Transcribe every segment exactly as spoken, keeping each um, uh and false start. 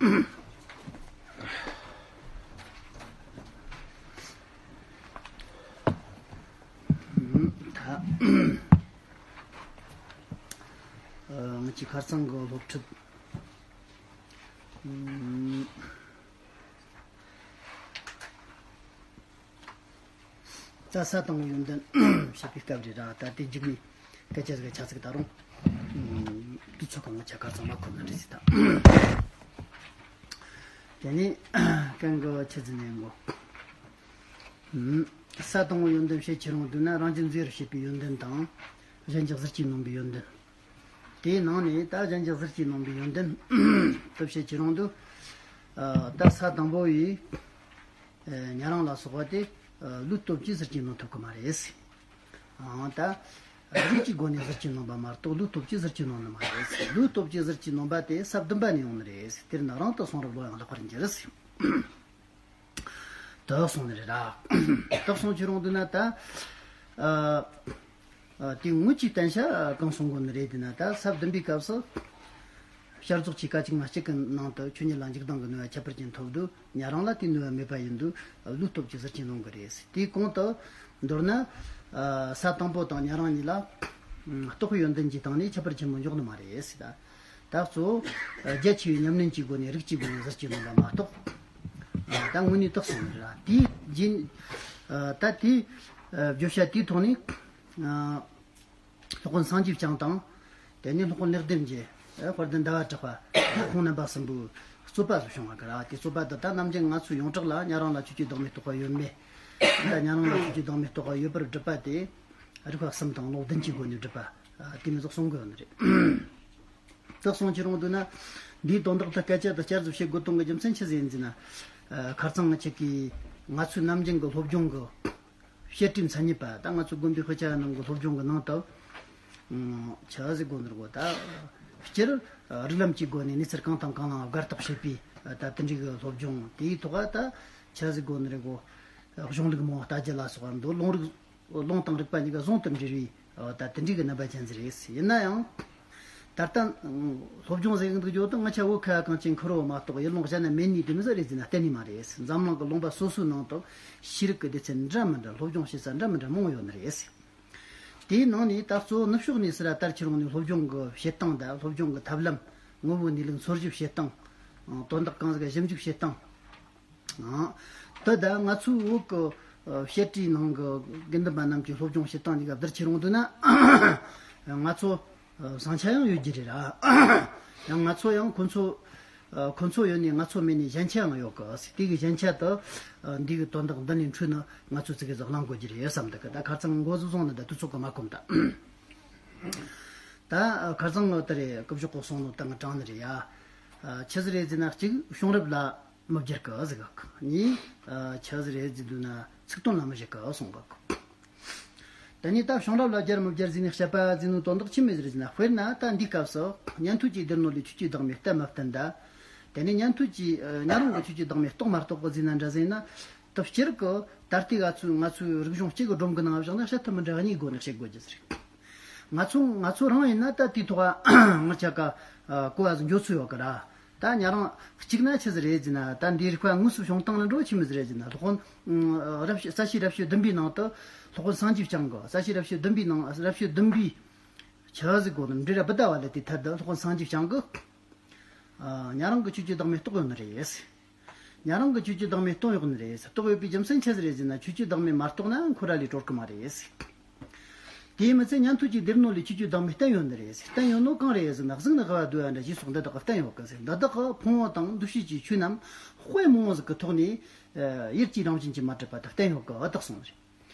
ད། ཨ། ང་ཚོའི་ཁ་སང་གི་སློབ་ཁྲིད། ཨ། ད་ས་དང་པོ་ཡོན་ཏན་བཤད་པའི་སྐབས་རེད་ར། ད་དེ་མཇུག་ནས་སྐད་ཆ་ཟིག་ཆ་ཚིག་ད་རུང་། ཨ། དུས་ཚོད་གང་ང་ཆ་ཁ་ཚང་མ་ཁོ་ན་འདྲི་ཟིག་ད། དེ་ནས་གན་གི་ཆི་ཟིག་ནས་འགོ། ཨ། ས་དང་པོ་ཡོན་ཏན་བཤད་ཁྱེར་ཡོང་དུས་ན། རང་རྒྱུད་མཛེས་པར་བྱེད་པའི་ཡོན་ཏན་དང་། གཞན་གྱི་ཟིལ་གྱིས་གནོན་པའི་ཡོན་ཏན། དེའི་ནང་ནས་ད་གཞན་གྱི་ཟིལ་གྱིས་གནོན་པའི་ཡོན་ཏན་དུ་བཤད་ཁྱེར་ཡོང་དུས། ཨ། ད་ས་དང་པོ་ཡི། ཨ། ཉན་རང་ལ་སོགས་པ་དེ། ཨ། ལུས་སྟོབས་ཀྱིས་ཟིལ་གྱིས་གནོན་ཐུབ་ཀྱི་མ་རེད། ཨང་། ད་རིགས་ཀྱི་སྒོ་ནས་ཟིལ་གྱིས་གནོན་པ་མ་གཏོགས་ལུས་སྟོབས་ཀྱིས་ཟིལ་གྱིས་གནོན་ནི་མ་རེད། ལུས་སྟོབས་ཀྱིས་ཟིལ་གྱིས་གནོན་པ་དེ་ས་བདུན་པ་ནས་ཡོང་ནི་རེད། དེར་ན་རང་དུ་སོང་རབ་བློ་ཡང་ལེགས་པར་འགྱུར། དུ་སོང་ནི་རེད་ར། དུ་སོང་ཁྱེར་ཡོང་དུས་ན་ད། ཨ། ཨ། དེ་དངོས་ཀྱི་བསྟན་བྱ་གང་གསུང་དགོས་ནི་རེད། དེ་ན་ད་ས་བདུན་པའི་སྐབས་སུ། བྱ་རྫོགས་ཀྱི་སྐད་ཅིག་མ་གཅིག་གི་ནང་དུ་ཆོས་ཉིད་ལ་འཇུག་ལྡང་གི་ནུས་པ་ཁྱད་པར་ཅན་ཐོབ་དུས། ཉན་རང་ལ་དེའི་ནུས་པ་མེད་པ་ཡིན་དུས། ལུས་སྟོབས་ཀྱིས་ཟིལ་གྱིས་གནོན་གི་རེད། དེའི་གོང་དུ་མདོར་ན། ཨ། ས་དང་པོ་དང་ཉན་རང་གཉིས་ལ། ཨ། རྟོགས་པའི་ཡོན་ཏན་གྱི་སྟེང་ནས་ཁྱད་པར་ཆེན་པོ་འཇོག་ནི་མ་རེད་ཟེར། ད་ད་གཙོ་བོ། ཨ། རྒྱ་ཆེ་བའི་ཉམས་ལེན་གྱི་སྒོ་ནས། རིགས་ཀྱི་སྒོ་ནས་ཟིལ་གྱིས་གནོན་པ་མ་གཏོགས། ཨ། ད་དངོས་གནས་དུ་སོང་ནི་རེད་ར། དེའི་རྗེས། ཨ། ད་དེའི། ཨ། བརྗོད་བྱ་དེའི་ཐོག་ནས། ཨ། སློབ་དཔོན་སངས་རྒྱས་བསྐྱངས་དང་། དེ་ནས་སློབ་དཔོན་ལེགས་ལྡན་འབྱེད། དཔལ་ལྡན་ཟླ་བ་གྲགས་པ། ཁོང་རྣམ་པ་གསུམ་པོའི་རྩོད་པ་ཟིག་བྱུང་བ་གི་ར། དེ་རྩོད་པ་འདི་ད་ནམ་རྒྱུན་ང་ཚོ་ཡོངས་གྲགས་ལ་ཉན་རང་ལ་ཆོས་ཀྱི་བདག་མེད་རྟོགས་པ་ཡོད་མེད། ད་ཉན་རང་ལ་ཆོས་ཀྱི་བདག་མེད་རྟོགས་པ་ཡོད་པར་སྒྲུབ་པ་དེ། རིགས་པ་གསུམ་དང་ལུང་བདུན་གྱི་སྒོ་ནས་སྒྲུབ་པ། ཨ། དེ་མོ་ཟིག་གསུང་གི་ཡོད་ནི་རེད། དེ་གསུང་ཁྱེར་ཡོང་དུས་ན། འདིའི་དོན་དག་དེ་སྐད་ཆ་དེ་བསྐྱར་དུ་བཤད་དགོས་དོན་གྱི་རྒྱུ་མཚན་ཆི་ཟིག་ཡིན་ཟེར་ན། ཨ། ཁ་སང་ང་ཆོ་གིས་ང་ཚོའི་ནམ་རྒྱུན་གྱི་སློབ་སྦྱོང་གི། བཤད་སྒྲོས་མཚན་ཉིད་པ། ད་ང་ཚོ་དགོན་པའི་དཔེ་ཆ་ནང་གི་སློབ་སྦྱོང་གི་ནང་དུ། ཨང་། ཆི་ཟིག་དགོས་ནི་རེད་གོ། ད་སྤྱིར་རིགས་ལམ་གྱི་སྒོ་ནས་གནས་ཚུལ་གང་དང་གང་ལའང་བརྒལ་བརྟག་བྱེད་པའི། ད་དེ་འདྲའི་གི་སློབ་སྦྱོང་དེའི་ཐོག་ད་ཆི་ཟིག་དགོས་ནི་རེད་གོ། གཞུང་ལུགས་མང་བ་ལྟ་རྒྱུ་ལ་སོགས་པ་འདུག། ལུང་རིགས། ལུང་དང་རིགས་པ་གཉིས་ཀ་ཟུང་དུ་འབྲེལ་བའི། ད་དེ་འདྲའི་གི་རྣམ་པ་ཅན་ཟིག་རེད། ཡིན་ན་ཡང་། ད་ལྟ་སློབ་སྦྱོང་ཟེར་གི་འདུག་རྒྱུ་དང་། ང་ཆོ་བོད་ཁ་ཡ་གངས་ཅན་ཁུ་རུ་མ་གཏོགས་ཡུལ་ལུང་གཞན་ན་མེད་ནི་དེ་མོ་ཟིག་རེད་ཟེར་ན་གཏན་ནས་མ་རེད། འཛམ་གླིང་གི་ལུང་པ་སོ་སོའི་ནང་དུ་ཤེས་རིག་གི་སྡེ་ཚན་འདྲ་མི་འདྲ། སློབ་སྦྱོང་བྱེད་ས་འདྲ་མི་འདྲ་མང་བོ་ཡོད་ནི་རེད། དེའི་ནང་ནས་ད་གཙོ་བོ་ནུབ་ཕྱོགས་ནས་ཟེར་ར། དར་ཁྱེར་ཡོང་ནས་སློབ་སྦྱོང་གི་བྱེད་སྟངས་དང་། སློབ་སྦྱོང་གི་ཐབས་ལམ། དངོས་པོའི་གནས་ལུགས་འཚོལ་ཞིབ་བྱེད་སྟངས། དོན་དག་གང་ཟིག་ཞིབ་འཇུག་བྱེད་སྟངས། ཨང་། དེ་ད་ང་ཚོའི་བོད་ཀྱི་བཤད་གྲྭའི་ནང་གི་དགེ་འདུན་པ་རྣམས་ཀྱི་སློབ་སྦྱོང་བྱེད་སྟངས་གཉིས་ཀ་བསྡུར་ཁྱེར་ཡོང་དུས་ན། ང་ཚོ་བཟང་ཆ་ཡང་ཡོད་རྒྱུ་རེད་ར། ཡང་ང་ཚོ་ཡང་ཁོ་ཚོ། ཁོ་ཚོ་ཡོད་ནས་ང་ཚོ་མེད་ནས་གཞན་ཆ་ཡང་ཡོད་གི། དེ་གི་གཞན་ཆ་དེ་འདི་གི་དོན་དག་འདི་ནས་འཕྲོས་ནས་ང་ཚོ་ཙི་གེ་ཟིག་གླེང་དགོས་རྒྱུ་རེད་བསམ་འདུག་གི། ད་ཁ་སང་འགོ་ཟིག་བཟུང་ནས་ད་དུས་ཚོད་གི་མ་ཁོམ་ད། ད་ཁ་སང་ངོ་དེ་རེད། སྐུ་ཞབས་ཀོ་སོང་ནོ་ད་ང་དྲང་ནི་རེད་ཡ། ཆི་ཟིག་རེད་ཟེར་ན། གཅིག་བྱུང་རབས་ལ་མི་སྦྱར་གི་ཟིག་ག། གཉིས། ཆི་ཟིག་རེད་ཟེར་འདུག་ན། ཚིག་དོན་ལ་མི་བཞག་གི་གསུངས་གི། དེ་ནས་ད་བྱུང་རབས་ལ་སྦྱར་མི་སྦྱར་ཟེར་ནས་དཔྱད་པ་ཟེར་ནོ་དོན་དག་ཆི་མོ་ཟིག་རེད་ཟེར་ན། དཔེར་ན་ད་འདིའི་སྐབས་སུ་ཉན་ཐོས་ཀྱིས་སྡེར་སྣོད་ལས་ཆོས་ཀྱི་བདག་མེད་གཏན་མ་བསྟན་ད། དེ་ནས་ཉན་ཐོས་ཀྱིས་ཉན་རང་གིས་ཆོས་ཀྱི་བདག་མེད་རྟོགས་མ་རྟོགས་གི་ཟེར་ན་འདྲ་ཟེར་ན། ད་སྤྱིར་གི་ད་ལྟའི་ང་ཚོའི་ང་ཚོའི་རིག་གཞུང་གཅིག་གི་སྒྲོམ་གི་ནང་བཞག་ན་བཤད་ཐབས་མི་འདྲ་བ་གཉིས་སྒོ་ནས་བཤད་དགོས་རྒྱུ་ཟིག་རེད། ང་ཚོ་ང་ཚོ་རང་ཡིན་ན་ད་དེའི་ཐོག་ང་ཆ་ཀ་གོ་བ་ཟིག་འགྱོ་ཚུལ་ཡོད་གི་ར། ད་ཉན་རང་གཅིག་ན་ཆི་ཟིག་རེད་ཟེར་ན། ད་འདིའི་རིགས་པ་དངོས་སུ་བྱུང་སྟངས་ལ་འགྲོ་ཆི་མོ་ཟིག་རེད་ཟེར་ན། སློབ་དཔོན་རབ་བྱེད་ས་བྱེད་རབ་བྱེད་བདུན་པའི་ནང་དུ་སློབ་དཔོན་སངས་རྒྱས་བསྐྱངས་གི། ས་བྱེད་རབ་བྱེད་བདུན་པའི་ནང་། རབ་བྱེད་བདུན་པའི་ཆི་ཟིག་གོ་ནི་འབྲི་ར་བུ་ད་བ་ལ་དེ་ཐད་དུ་སློབ་དཔོན་སངས་རྒྱས་བསྐྱངས་གི། ཉན་རང་གིས་ཆོས་ཀྱི་བདག་མེད་རྟོགས་ཡོད་ནི་རེད། ཉན་རང་གིས་ཆོས་ཀྱི་བདག་མེད་རྟོགས་ཡོད་ནི་རེད། རྟོགས་ཡོད་པའི་རྒྱུ་མཚན་ཆི་ཟིག་རེད་ཟེར་ན། ཆོས་ཀྱི་བདག་མེད་མ་རྟོགས་ན་འཁོར་བ་ལས་གྲོལ་གི་མ་རེད། དེ་མི་ཚད་ཉན་ཐོས་ཀྱིས་སྡེར་སྣོད་ལས་ཆོས་ཀྱི་བདག་མེད་བསྟན་ཡོད་ནི་རེད། བསྟན་ཡོད་ནོ་གང་རེད་ཟེར་ན། གཟུགས་ནི་དགའ་བ་འདོད་པ་འདྲ་ཞེས་སོགས་འདི་དག་གིས་བསྟན་ཡོད་གི་ཟེར། འདི་དག་གིས་ཕུང་པོ་དང་འདུ་བྱེད་ཀྱི་ཆོས་རྣམས་དཔེ་མང་བོ་ཟིག་གི་ཐོག་ནས་ཡུལ་གྱི་རང་བཞིན་གྱིས་མ་གྲུབ་པ་དག་བསྟན་ཡོད་གི། འོ་ད་གསུངས་རེད།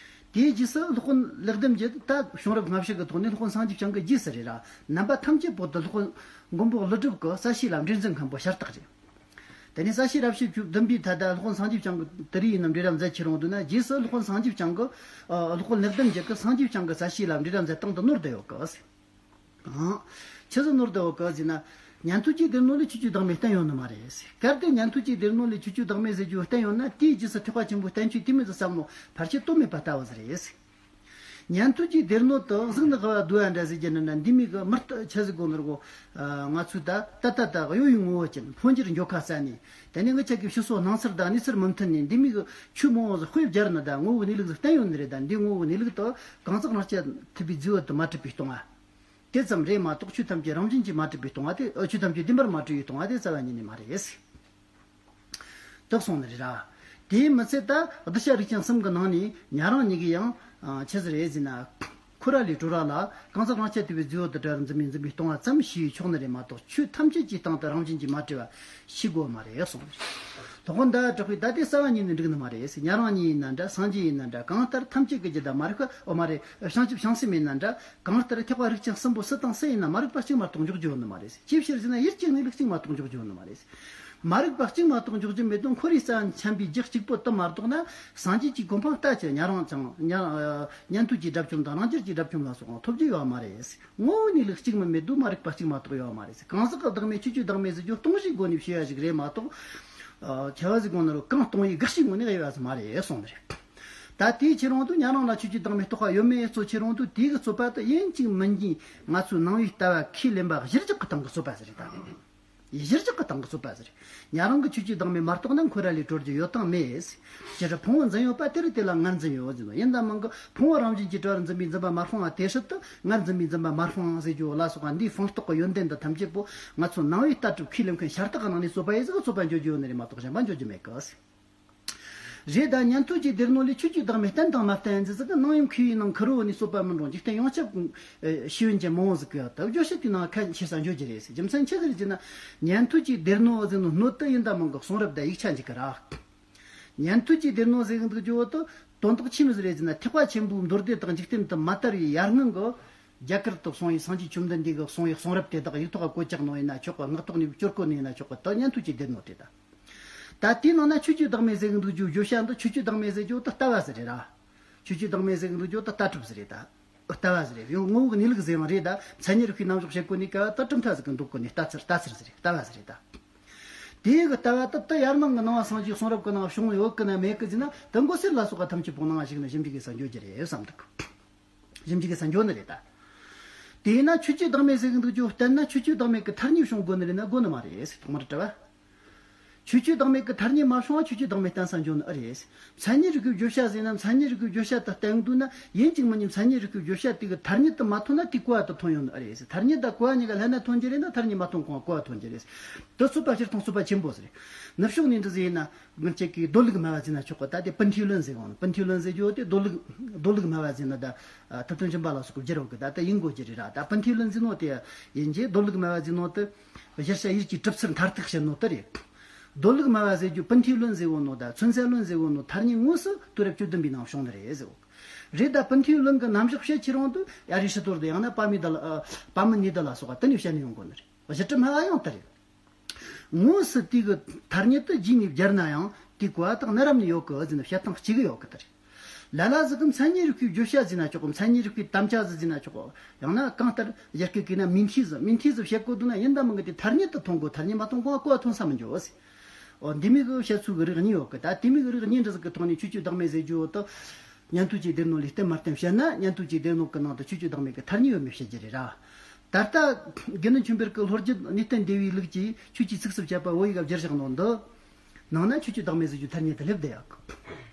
དེའི་རྗེས་སུ་སློབ་དཔོན་ལེགས་ལྡན་འབྱེད། ད་བྱུང་རབས་སྔ་ཕྱི་གི་ཐོག་ནས་སློབ་དཔོན་སངས་རྒྱས་བསྐྱངས་གི་རྗེས་སུ་རེད་ར། རྣམ་པ་ཐམས་ཅད་པོ་དེ་སློབ་དཔོན་མགོན་པོ་ཀླུ་སྒྲུབ་ཀྱི་ས་གཤིས་ལ་འདྲེས་འཛིན་མཁན་པོ་ཤ་སྟག་རེད། དེ་ནས་ས་གཤིས་རབ་བྱེད་བདུན་པའི་ཐད་ད་སློབ་དཔོན་སངས་རྒྱས་བསྐྱངས་ཀྱིས་དེ་རིགས་ཡིན་ནམ་འབྲི་ར་མཛད་ཁྱེར་ཡོང་དུས་ན། རྗེས་སུ་སློབ་དཔོན་སངས་རྒྱས་བསྐྱངས་ཀྱིས། ཨ། སློབ་དཔོན་ལེགས་ལྡན་འབྱེད་ཀྱིས་སངས་རྒྱས་བསྐྱངས་ཀྱི་ས་གཤིས་ལ་འབྲི་ར་མཛད་སྟངས་དེ་ནོར་བསྡད་ཡོད་གི། ཨང་། ཆི་ཟིག་ནོར་བསྡད་ཡོད་གི་ཟེར་ན། ཉན་ཐོས་ཀྱིས་སྡེར་སྣོད་ལས་ཆོས་ཀྱི་བདག་མེད་བསྟན་ཡོད་ནི་མ་རེད་ཟེར། གལ་ཏེ་ཉན་ཐོས་ཀྱིས་སྡེར་སྣོད་ལས་ཆོས་ཀྱི་བདག་མེད་ཟེར་རྒྱུ་བསྟན་ཡོད་ན། དེའི་རྗེས་སུ་ཐེག་པ་ཆེན་པོའི་བསྟན་བཅོས་དེ་མོ་ཟིག་བསམ་བློ་ཕལ་ཆེར་གཏོང་མེད་པ་ལྟ་བུ་ཟིག་རེད་ཟེར། ཉན་ཐོས་ཀྱི་སྡེ་སྣོད་དུ་གཟུགས་ནི་དགའ་བ་སྡུག་པ་འདྲ་ཟེར་གྱི་ནི་ན། འདི་མིག་གི་མི་ལྟ་ཆ་ཟིག་གོ་ནོར་གོ། ང་ཚོས་ད་ད་ལྟ་ད་གཡོ་བའི་ངོ་བོ་ཅན་འཕོ་འགྱུར་འགྱོ་ཁ་ས་ནས། དེ་ནས་ངི་ཆ་གི་ཕྱི་སོ་སྣང་ཚུལ་དང་གནས་ཚུལ་མི་མཐུན་ནས། འདི་མིག་གི་ཆོས་མང་བོ་ཟིག་དཔེ་སྦྱར་ནི་ད་ངོ་བོའི་གནས་ལུགས་ཟིག་བསྟན་ཡོད་ནི་རེད། ད་འདི་ངོ་བོའི་གནས་ལུགས་དུ་གང་ཟག་རང་རྐྱ་ཐུབ་པའི་རྫས་བུ་དུ་མ་གྲུབ་པའི་སྟོང་བ། དེ་ཙམ་རེད་མ་གཏོགས་ཆོས་ཐམས་ཅད་རང་བཞིན་གྱིས་མ་གྲུབ་པའི་སྟོང་བ་དེ། ཨ། ཆོས་ཐམས་ཅད་བདེན་པར་མ་གྲུབ་པའི་སྟོང་བ་དེ་རྩ་བ་ཉིད་ནས་མ་རེད། དེ་གསུངས་ནི་རེད་ར། དེའི་མི་ཚད་ད་གདུལ་བྱ་རིགས་ཅན་གསུམ་གྱི་ནང་ནས་ཉན་རང་གཉིས་ཀྱིས་ཡང་ཆི་ཟིག་རེད་ཟེར་ན། ཁོ་ར་ལས་གྲོལ་ར་ལ་གང་ཟག་རང་རྐྱ་ཐུབ་པའི་རྫས་བུ་དུ་བྲལ་བར་འཛིན་པའི་འཛིན་པའི་སྟོང་བ་ཙམ་ཞེས་ཆོག་ནི་རེད་མ་གཏོགས། ཆོས་ཐམས་ཅད་ཀྱི་སྟེང་དུ་རང་བཞིན་གྱིས་མ་གྲུབ་པ་ཞེས་གོ་མ་རེད་གསུངས་ནི་རེད། སློབ་དཔོན་ཟླ་བ་གྲགས་པས་ད་དེ་རྩ་བ་ཉིད་ནས་འགྲིག་ནི་མ་རེད། ཉན་རང་གཉིས་ཡིན་ན་འདྲ། སངས་རྒྱས་ཡིན་ན་འདྲ། གང་ལྟར་ཐམས་ཅད་ཀྱི་རྒྱུ་དང་མ་རིག་པ། ཨོ་མ་རེད། བྱང་ཆུབ་བྱང་སེམས་ཡིན་ན་འདྲ། གང་ལྟར་ཐེག་པ་རིགས་ཅན་གསུམ་པོ་སུ་དང་སུ་ཡིན་ན་མ་རིག་པ་གཅིག་མ་གཏོགས་འཇོག་རྒྱུ་ཡོད་ནི་མ་རེད། ཅིའི་ཕྱིར་ཟེར་ན་ཡུལ་གཅིག་གནས་ལུགས་གཅིག་མ་གཏོགས་འཇོག་རྒྱུ་ཡོད་ནི་མ་རེད། མ་རིག་པ་གཅིག་མ་གཏོགས་འཇོག་རྒྱུ་མེད་དོན་ཁོ་རའི་རྩ་བ་ནས་འཆམ་པའི་རྒྱུ་གཅིག་པོ་དུ་མ་གཏོགས་ན། སངས་རྒྱས་ཀྱི་གོ་འཕང་ལྟ་ཅི། ཉན་རང་ཅང་ཉན་ཉན་ཐོས་ཀྱི་དགྲ་བཅོམ་དང་རང་རྒྱལ་གྱི་དགྲ་བཅོམ་ལ་སོགས་པ་ཐོབ་རྒྱུ་ཡོད་མ་རེད། ངོ་བོའི་གནས་ལུགས་གཅིག་མིན་མེད་དུ་མ་རིག་པ་གཅིག་མ་གཏོགས་ཡོད་མ་རེད། གང་ཟག་གི་བདག་མེད་ཆོས་ཀྱི་བདག་མེད་ཟེར་རྒྱུ་སྟོང་གཞིའི་སྒོ་ནས་བཤད་ཡ་ཞིག་རེད་མ་གཏོགས། ཨ། ཆ་བ་ཟིག་གོ་ནོར་གང་སྟོང་ཡིན་དགག་བྱའི་ངོས་ནས་དབྱེ་བ་ཟིག་མ་རེད་གསུངས་ནི་རེད། ད་དེའི་ཕྱིར་རང་དུ་ཉན་རང་ལ་ཆོས་ཀྱི་བདག་མེད་རྟོགས་པ་ཡོད་མེད་རྩོད་ཕྱིར་རང་དུ་དེའི་གི་རྩོད་པ་དེ་ཡིན་གཅིག་མིན་གཉིས་ང་ཚོའི་སྣང་བའི་ལྟ་བ་ཁས་ལེན་པ་གཞིར་བཞག་གི་སྟེང་གི་རྩོད་པ་ཟིག་རེད་ད། གཞིར་བཞག་གི་སྟེང་གི་རྩོད་པ་ཟིག་རེད། ཉན་རང་གི་ཆོས་ཀྱི་བདག་མེད་མ་རྟོགས་ན་ཁོ་ར་ལས་གྲོལ་རྒྱུ་ཡོད་དང་མེད། ཅི་རེད། ཕུང་པོ་འཛིན་ཡོད་པ་དེ་རུ་དེ་ལ་ངར་འཛིན་ཡོད་ཟེར་ནོ་ཡིན་ད་མིན་གི། ཕུང་པོ་རང་བཞིན་གྱིས་གྲོལ་བར་འཛིན་པའི་འཛིན་པ་མ་སྤངས་པ་དེ་སྲིད་དུ་ངར་འཛིན་པའི་འཛིན་པ་མ་སྤངས་ཟེར་རྒྱུ་ལ་སོགས་པ་འདིའི་སྤངས་རྟོགས་ཀྱི་ཡོན་ཏན་འདི་ཐམས་ཅད་པོ་ང་ཚོ་སྣང་བའི་ལྟ་གྲུབ་ཁས་ལེན་མཁན་ཤ་སྟག་གི་ནང་ནས་རྩོད་པ་ཡེ་ཟིག་གི་རྩོད་པ་འཇོག་རྒྱུ་ཡོད་ནི་རེད་མ་གཏོགས་གཞན་པ་འཇོག་རྒྱུ་མེད་གི། རེད་ད། ཉན་ཐོས་ཀྱི་སྡེ་སྣོད་ལས་ཆོས་ཀྱི་བདག་མེད་བསྟན་དང་མ་བསྟན་ཟེར་ཟིག་གི་ནང་ཡོམ་མཁས་པའི་ནང་ཁུར་བོ་ནས་རྩོད་པ་མི་འགྲོ། འཇིག་རྟེན་ཡོངས་ཁྱབ་ཤེས་ཡོན་ཅན་མང་བོ་ཟིག་གི་ད་བརྗོད་བྱ་དེའི་ནང་ཁ་ཆེ་ས་འཇོག་རྒྱུ་རེད་ཟེར། རྒྱུ་མཚན་ཆི་ཟིག་རེད་ཟེར་ན། ཉན་ཐོས་ཀྱི་སྡེ་སྣོད་ཟེར་ནོ་སྣོད་དུ་ཡིན་ད་མང་གི་གསུང་རབ་དང་ཡིག་ཆ་འཇུག་གི་ར། ཉན་ཐོས་ཀྱི་སྡེ་སྣོད་ཟེར་གི་འདུག་རྒྱུ་བོ་དུ་དོན་དག་ཆི་མོ་ཟིག་རེད་ཟེར་ན། ཐེག་པ་ཆེན་པོའི་མདོ་སྡེ་དང་འཇིག་རྟེན་དུ་མ་དར་བའི་ཡར་སྔོན་གི་རྒྱ་གར་དུ་སོང་བའི་སངས་རྒྱས་བཅོམ་ལྡན་འདས་ཀྱི་གསུང་བའི་གསུང་རབ་དེ་དག་ཡིག་ཐོག་ག་བཀོད་བཅག་ནོ་ཡིན་ན་ཆོག་གི། ངག་ཐོག་ནས་སྤྱོད་གོ་ནི་ཡིན་ན་ཆོག་གི། དུ་ཉན་ཐོས་ཀྱི་སྡེ་སྣོད་དེ་ད། ད་དེའི་ནང་ན་ཆོས་ཀྱི་བདག་མེད་ཟེར་གི་འདུག་རྒྱུ་བརྗོད་བྱ་འདི། ཆོས་ཀྱི་བདག་མེད་ཟེར་རྒྱུ་དེ་ལྟ་བ་ཟིག་རེད་ར། ཆོས་ཀྱི་བདག་མེད་ཟེར་གི་འདུག་རྒྱུ་དེ་ལྟ་གྲུབ་ཟིག་རེད་ད། ལྟ་བ་ཟིག་རེད། ཡང་ངོ་བོ་གི་གནས་ལུགས་ཟེར་ཡང་རེད་ད། མཚན་ཉིད་རིག་པའི་རྣམ་གཞག་བྱེད་གོ་ནི་ག་ད་གྲུབ་མཐའ་ཟིག་གི་འདུག་གོ་ནི་ལྟ་ཚུལ་ལྟ་ཚུལ་ཟིག་རེད། ལྟ་བ་ཟིག་རེད་ད། དེ་གི་ལྟ་བ་དེ་ད་ཡར་སྔོན་གི་ནང་པ་སངས་རྒྱས་གསུང་རབ་གི་ནང་བྱུང་ཡོད་གི་ན་མེད་གི་ཟེར་ན། དུ་མགོ་སེར་ལ་སོགས་པ་ཐམས་ཅད་པོ་ནང་བཞིན་ན་ཞིབ་འཇུག་གི་ས་འཇོག་རྒྱུ་རེད་བསམ་འདུག་ཞིབ་འཇུག་གི་ས་འཇོག་ནི་རེད་ད། དེས་ན་ཆོས་ཀྱི་བདག་མེད་ཟེར་གི་འདུག་རྒྱུ་བསྟན་ན་ཆོས་ཀྱི་བདག་མེད་ཀྱི་ཐ་སྙད་བྱུང་དགོས་ནི་རེད་ན་དགོས་ནི་མ་རེད་ཟེར། ཐོག་མར་དྲི་བ། ཆོས་ཀྱི་བདག་མེད་ཀྱི་ཐ་སྙད་མ་བྱུང་བ་ཆོས་ཀྱི་བདག་མེད་བསྟན་ས་འཇོག་ནི་ཨེ་རེད། མཚན་ཉིད་རིག་པའི་བརྗོད་བྱ་ཟེར་ན་མཚན་ཉིད་རིག་པའི་བརྗོད་བྱ་དེ་བསྟན་འདུག་ན་ཡིན་གཅིག་མིན་གཉིས་མཚན་ཉིད་རིག་པའི་བརྗོད་བྱ་དེ་གི་ཐ་སྙད་དེ་མ་ཐོན་ན་དེ་གོ་བ་དེ་ཐོན་ཡོང་ནི་ཨེ་རེད། ཐ་སྙད་དང་གོ་བ་གཉིས་ཀ་ལྷན་ནེ་ཐོན་རྒྱུ་རེད་ན་ཐ་སྙད་མ་ཐོན་གོང་གོ་བ་ཐོན་རྒྱུ་རེད། དེ་རྩོད་པ་སྤྱིར་བཏང་རྩོད་པ་ཆེན་པོ་ཟིག་རེད། ནུབ་ཕྱོགས་ནས་འདྲི་ཟིག་ཡིན་ན། ངེད་ཅག་གིས་མདོ་ལུགས་སྨྲ་བ་ཟེར་ན་ཆོག་གི། ད་དེ་པཎྜི་ཏ་ལན་ཟེར་གོ་ནོ། པཎྜི་ཏ་ལན་ཟེར་རྒྱུ་དེ་མདོ་ལུགས་མདོ་ལུགས་སྨྲ་བ་ཟེར་ན་ད། ཐུབ་བསྟན་སྦྱིན་པ་ལ་སོགས་པའི་བསྒྱུར་བ་གི་ད་ལྟ་ཡིན་དགོས་ཀྱི་རེད་ར། ད་པཎྜི་ཏ་ལན་ཟེར་ནོ་དེ་ཡིན་གྱི། མདོ་ལུགས་སྨྲ་བ་ཟེར་ནོ་དེ་གཞིར་བྱ་ཡུལ་གྱི་གྲུབ་ཚུལ་མཐར་ཐུག་བཤད་ནོ་དེ་རེད། མདོ་ལུགས་སྨྲ་བ་ཟེར་རྒྱུ་པཎྜི་ཏ་ལན་ཟེར་གོ་ནོ་ད་ཚོན་རྩི་ལན་ཟེར་གོ་ནོ་ཐ་སྙད་དངོས་སུ་དུས་རབས་བཅུ་བདུན་པའི་ནང་བྱུང་ནི་རེད་ཟེར་གོ། རེད་ད། པཎྜི་ཏ་ལན་གི་རྣམ་གཞག་བཤད་ཁྱེར་ཡོང་དུས་ཨ་རི་ཤི་ཏོར་དེ་ཡང་ན་པཱ་མེ་ད་ལ་ཨ་པཱ་མེ་ནི་ད་ལ་སོགས་པ་དེ་ནས་བཤད་ནས་ཡོང་དགོས་ནི་རེད། གཞི་གྲུབ་སྨྲ་བ་ཡང་དེ་རེད། དངོས་སུ་དེ་གི་ཐ་སྙད་དུ་རྗེས་ནས་སྦྱར་ན་ཡང་དེ་གོ་བ་དག་གནའ་རབས་ནས་ཡོད་གི་ཟེར་ན་བཤད་སྟངས་གཅིག་གི་ཡོད་གི་དེ་རེད། ལ་ལ་ཟིག་གི་མཚན་ཉིད་རིག་པའི་བརྗོད་བྱ་ཟེར་ན་ཆོག་གི། མཚན་ཉིད་རིག་པའི་དམ་བཅའ་ཟིག་ཟེར་ན་ཆོག་གི། ཡང་ན་གང་ལྟར་ཡར་སྐད་བཀོལ་ན་མིང་མཐའི་ཟིག་མིང་མཐའི་ཟིག་བཤད་དགོས་འདུག་ན་ཡིན་ད་མིན་གི་དེ་ཐ་སྙད་དུ་ཐོན་དགོས། ཐ་སྙད་མ་ཐོན་གོང་གོ་བ་ཐོན་ས་མི་འཇོག་ཟེར། འོ་འདི་མོ་གི་བཤད་ཚུལ་གི་རིགས་གཉིས་ཡོད་གི། ད་དེ་མོ་གི་རིགས་གཉིས་འདྲ་ཟིག་གི་ཐོག་ནས་ཆོས་ཀྱི་བདག་མེད་ཟེར་རྒྱུ་བོ་དེ། ཉན་ཐོས་ཀྱི་སྡེ་སྣོད་ལས་བསྟན་མ་བསྟན་བཤད་ན། ཉན་ཐོས་ཀྱི་སྡེ་སྣོད་ཀྱི་ནང་དུ་ཆོས་ཀྱི་བདག་མེད་ཀྱི་ཐ་སྙད་ཡོད་མེད་བཤད་རྒྱུ་རེད་ར། ད་ལྟ་དགེ་འདུན་ཆོས་འཕེལ་གྱི་ལྷོ་རྒྱུད་གནས་བརྟན་སྡེ་པའི་ལུགས་ཀྱི་ཆོས་ཀྱི་ཚིགས་སུ་བཅད་པ་བོད་ཡིག་ག་བསྒྱུར་བཞག་ནོ་འདི་ནང་ན་ཆོས་ཀྱི་བདག་མེད་ཟེར་རྒྱུའི་ཐ་སྙད་དེ་སླེབས་བསྡད་ཡོད་གི།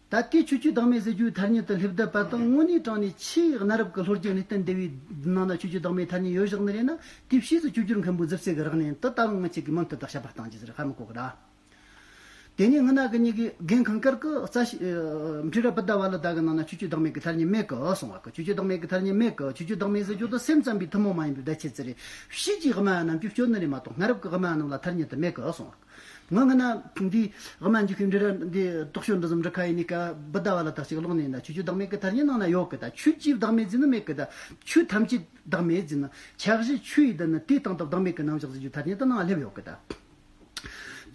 ད་ལྟའི་ཆོས་ཀྱི་བདག་མེད་ཟེར་རྒྱུའི་ཐ་སྙད་དེ་སླེབས་བསྡད་པ་དང་། དངོས་གནས་དྲང་གནས་ཆེས་གནའ་རབས་ཀྱི་ལྷོ་རྒྱུད་གནས་བརྟན་སྡེ་པའི་ནང་ན་ཆོས་ཀྱི་བདག་མེད་ཐ་སྙད་ཡོད་བཞག་ནི་རེད་ན། དེ་ཕྱིས་སུ་བཅོས་བསྒྱུར་མཁན་པོའི་མཛུབ་རྩེ་གི་རག་ལས་དེ་ད་རུང་ང་ཅག་གིས་མུ་མཐུད་དུ་དཔྱད་པ་གཏང་རྒྱུ་ཟེར་ཧ་མི་གོ་གི་ར། དེ་ནས་སྔ་ན་གི་མྱི་གི་རྒན་ཁང་དཀར་གི་རྩ་ཤེ་ཨ་འབྲི་ར་བུདྡྷ་ཝ་ལ་ད་གི་ནང་ན་ཆོས་ཀྱི་བདག་མེད་ཀྱི་ཐ་སྙད་མེད་གི་གསུང་བ་གི། ཆོས་ཀྱི་བདག་མེད་ཀྱི་ཐ་སྙད་མེད་གི། ཆོས་ཀྱི་བདག་མེད་ཟེར་རྒྱུ་དེ་སེམས་ཙམ་པའི་ཐུན་མོང་མ་ཡིན་པའི་བརྡ་ཆད་ཅིག་རེད། ཕྱིས་ཀྱི་དབུ་མ་རྣམས་ཀྱིས་བསྐྱོན་ནི་རེད་མ་གཏོགས་སྔ་རབས་ཀྱི་དབུ་མ་རྣམས་ལ་ཐ་སྙད་དེ་མེད་གི་གསུང་བ་གི། ང་སྔ་ན་འདི་དབུ་མ་འཇུག་པའི་འབྲི་ར་འདི་རྟོགས་བརྗོད་འདི་ཙམ་འབྲི་ཁ་ཡིན་ནི་ཀ་བུདྡྷ་ཝ་ལ་དག་ཅིག་ཀློག་ནས་ན་ཆོས་ཀྱི་བདག་མེད་ཀྱི་ཐ་སྙད་ནང་ན་ཡོད་གི། ད་ཆོས་ཀྱི་བདག་མེད་ཟེར་ནི་མེད་གི། ད་ཆོས་ཐམས་ཅད་བདག་མེད་ཟེར་ན་ཆ་བཞི་ཆོས་ཡི་དེ་ནི་དེའི་སྟེང་དུ་བདག་མེད་ཀྱི་རྣམ་གཞག་ཟེར་རྒྱུའི་ཐ་སྙད་དེ་ནང་སླེབས་ཡོད་གི། ད།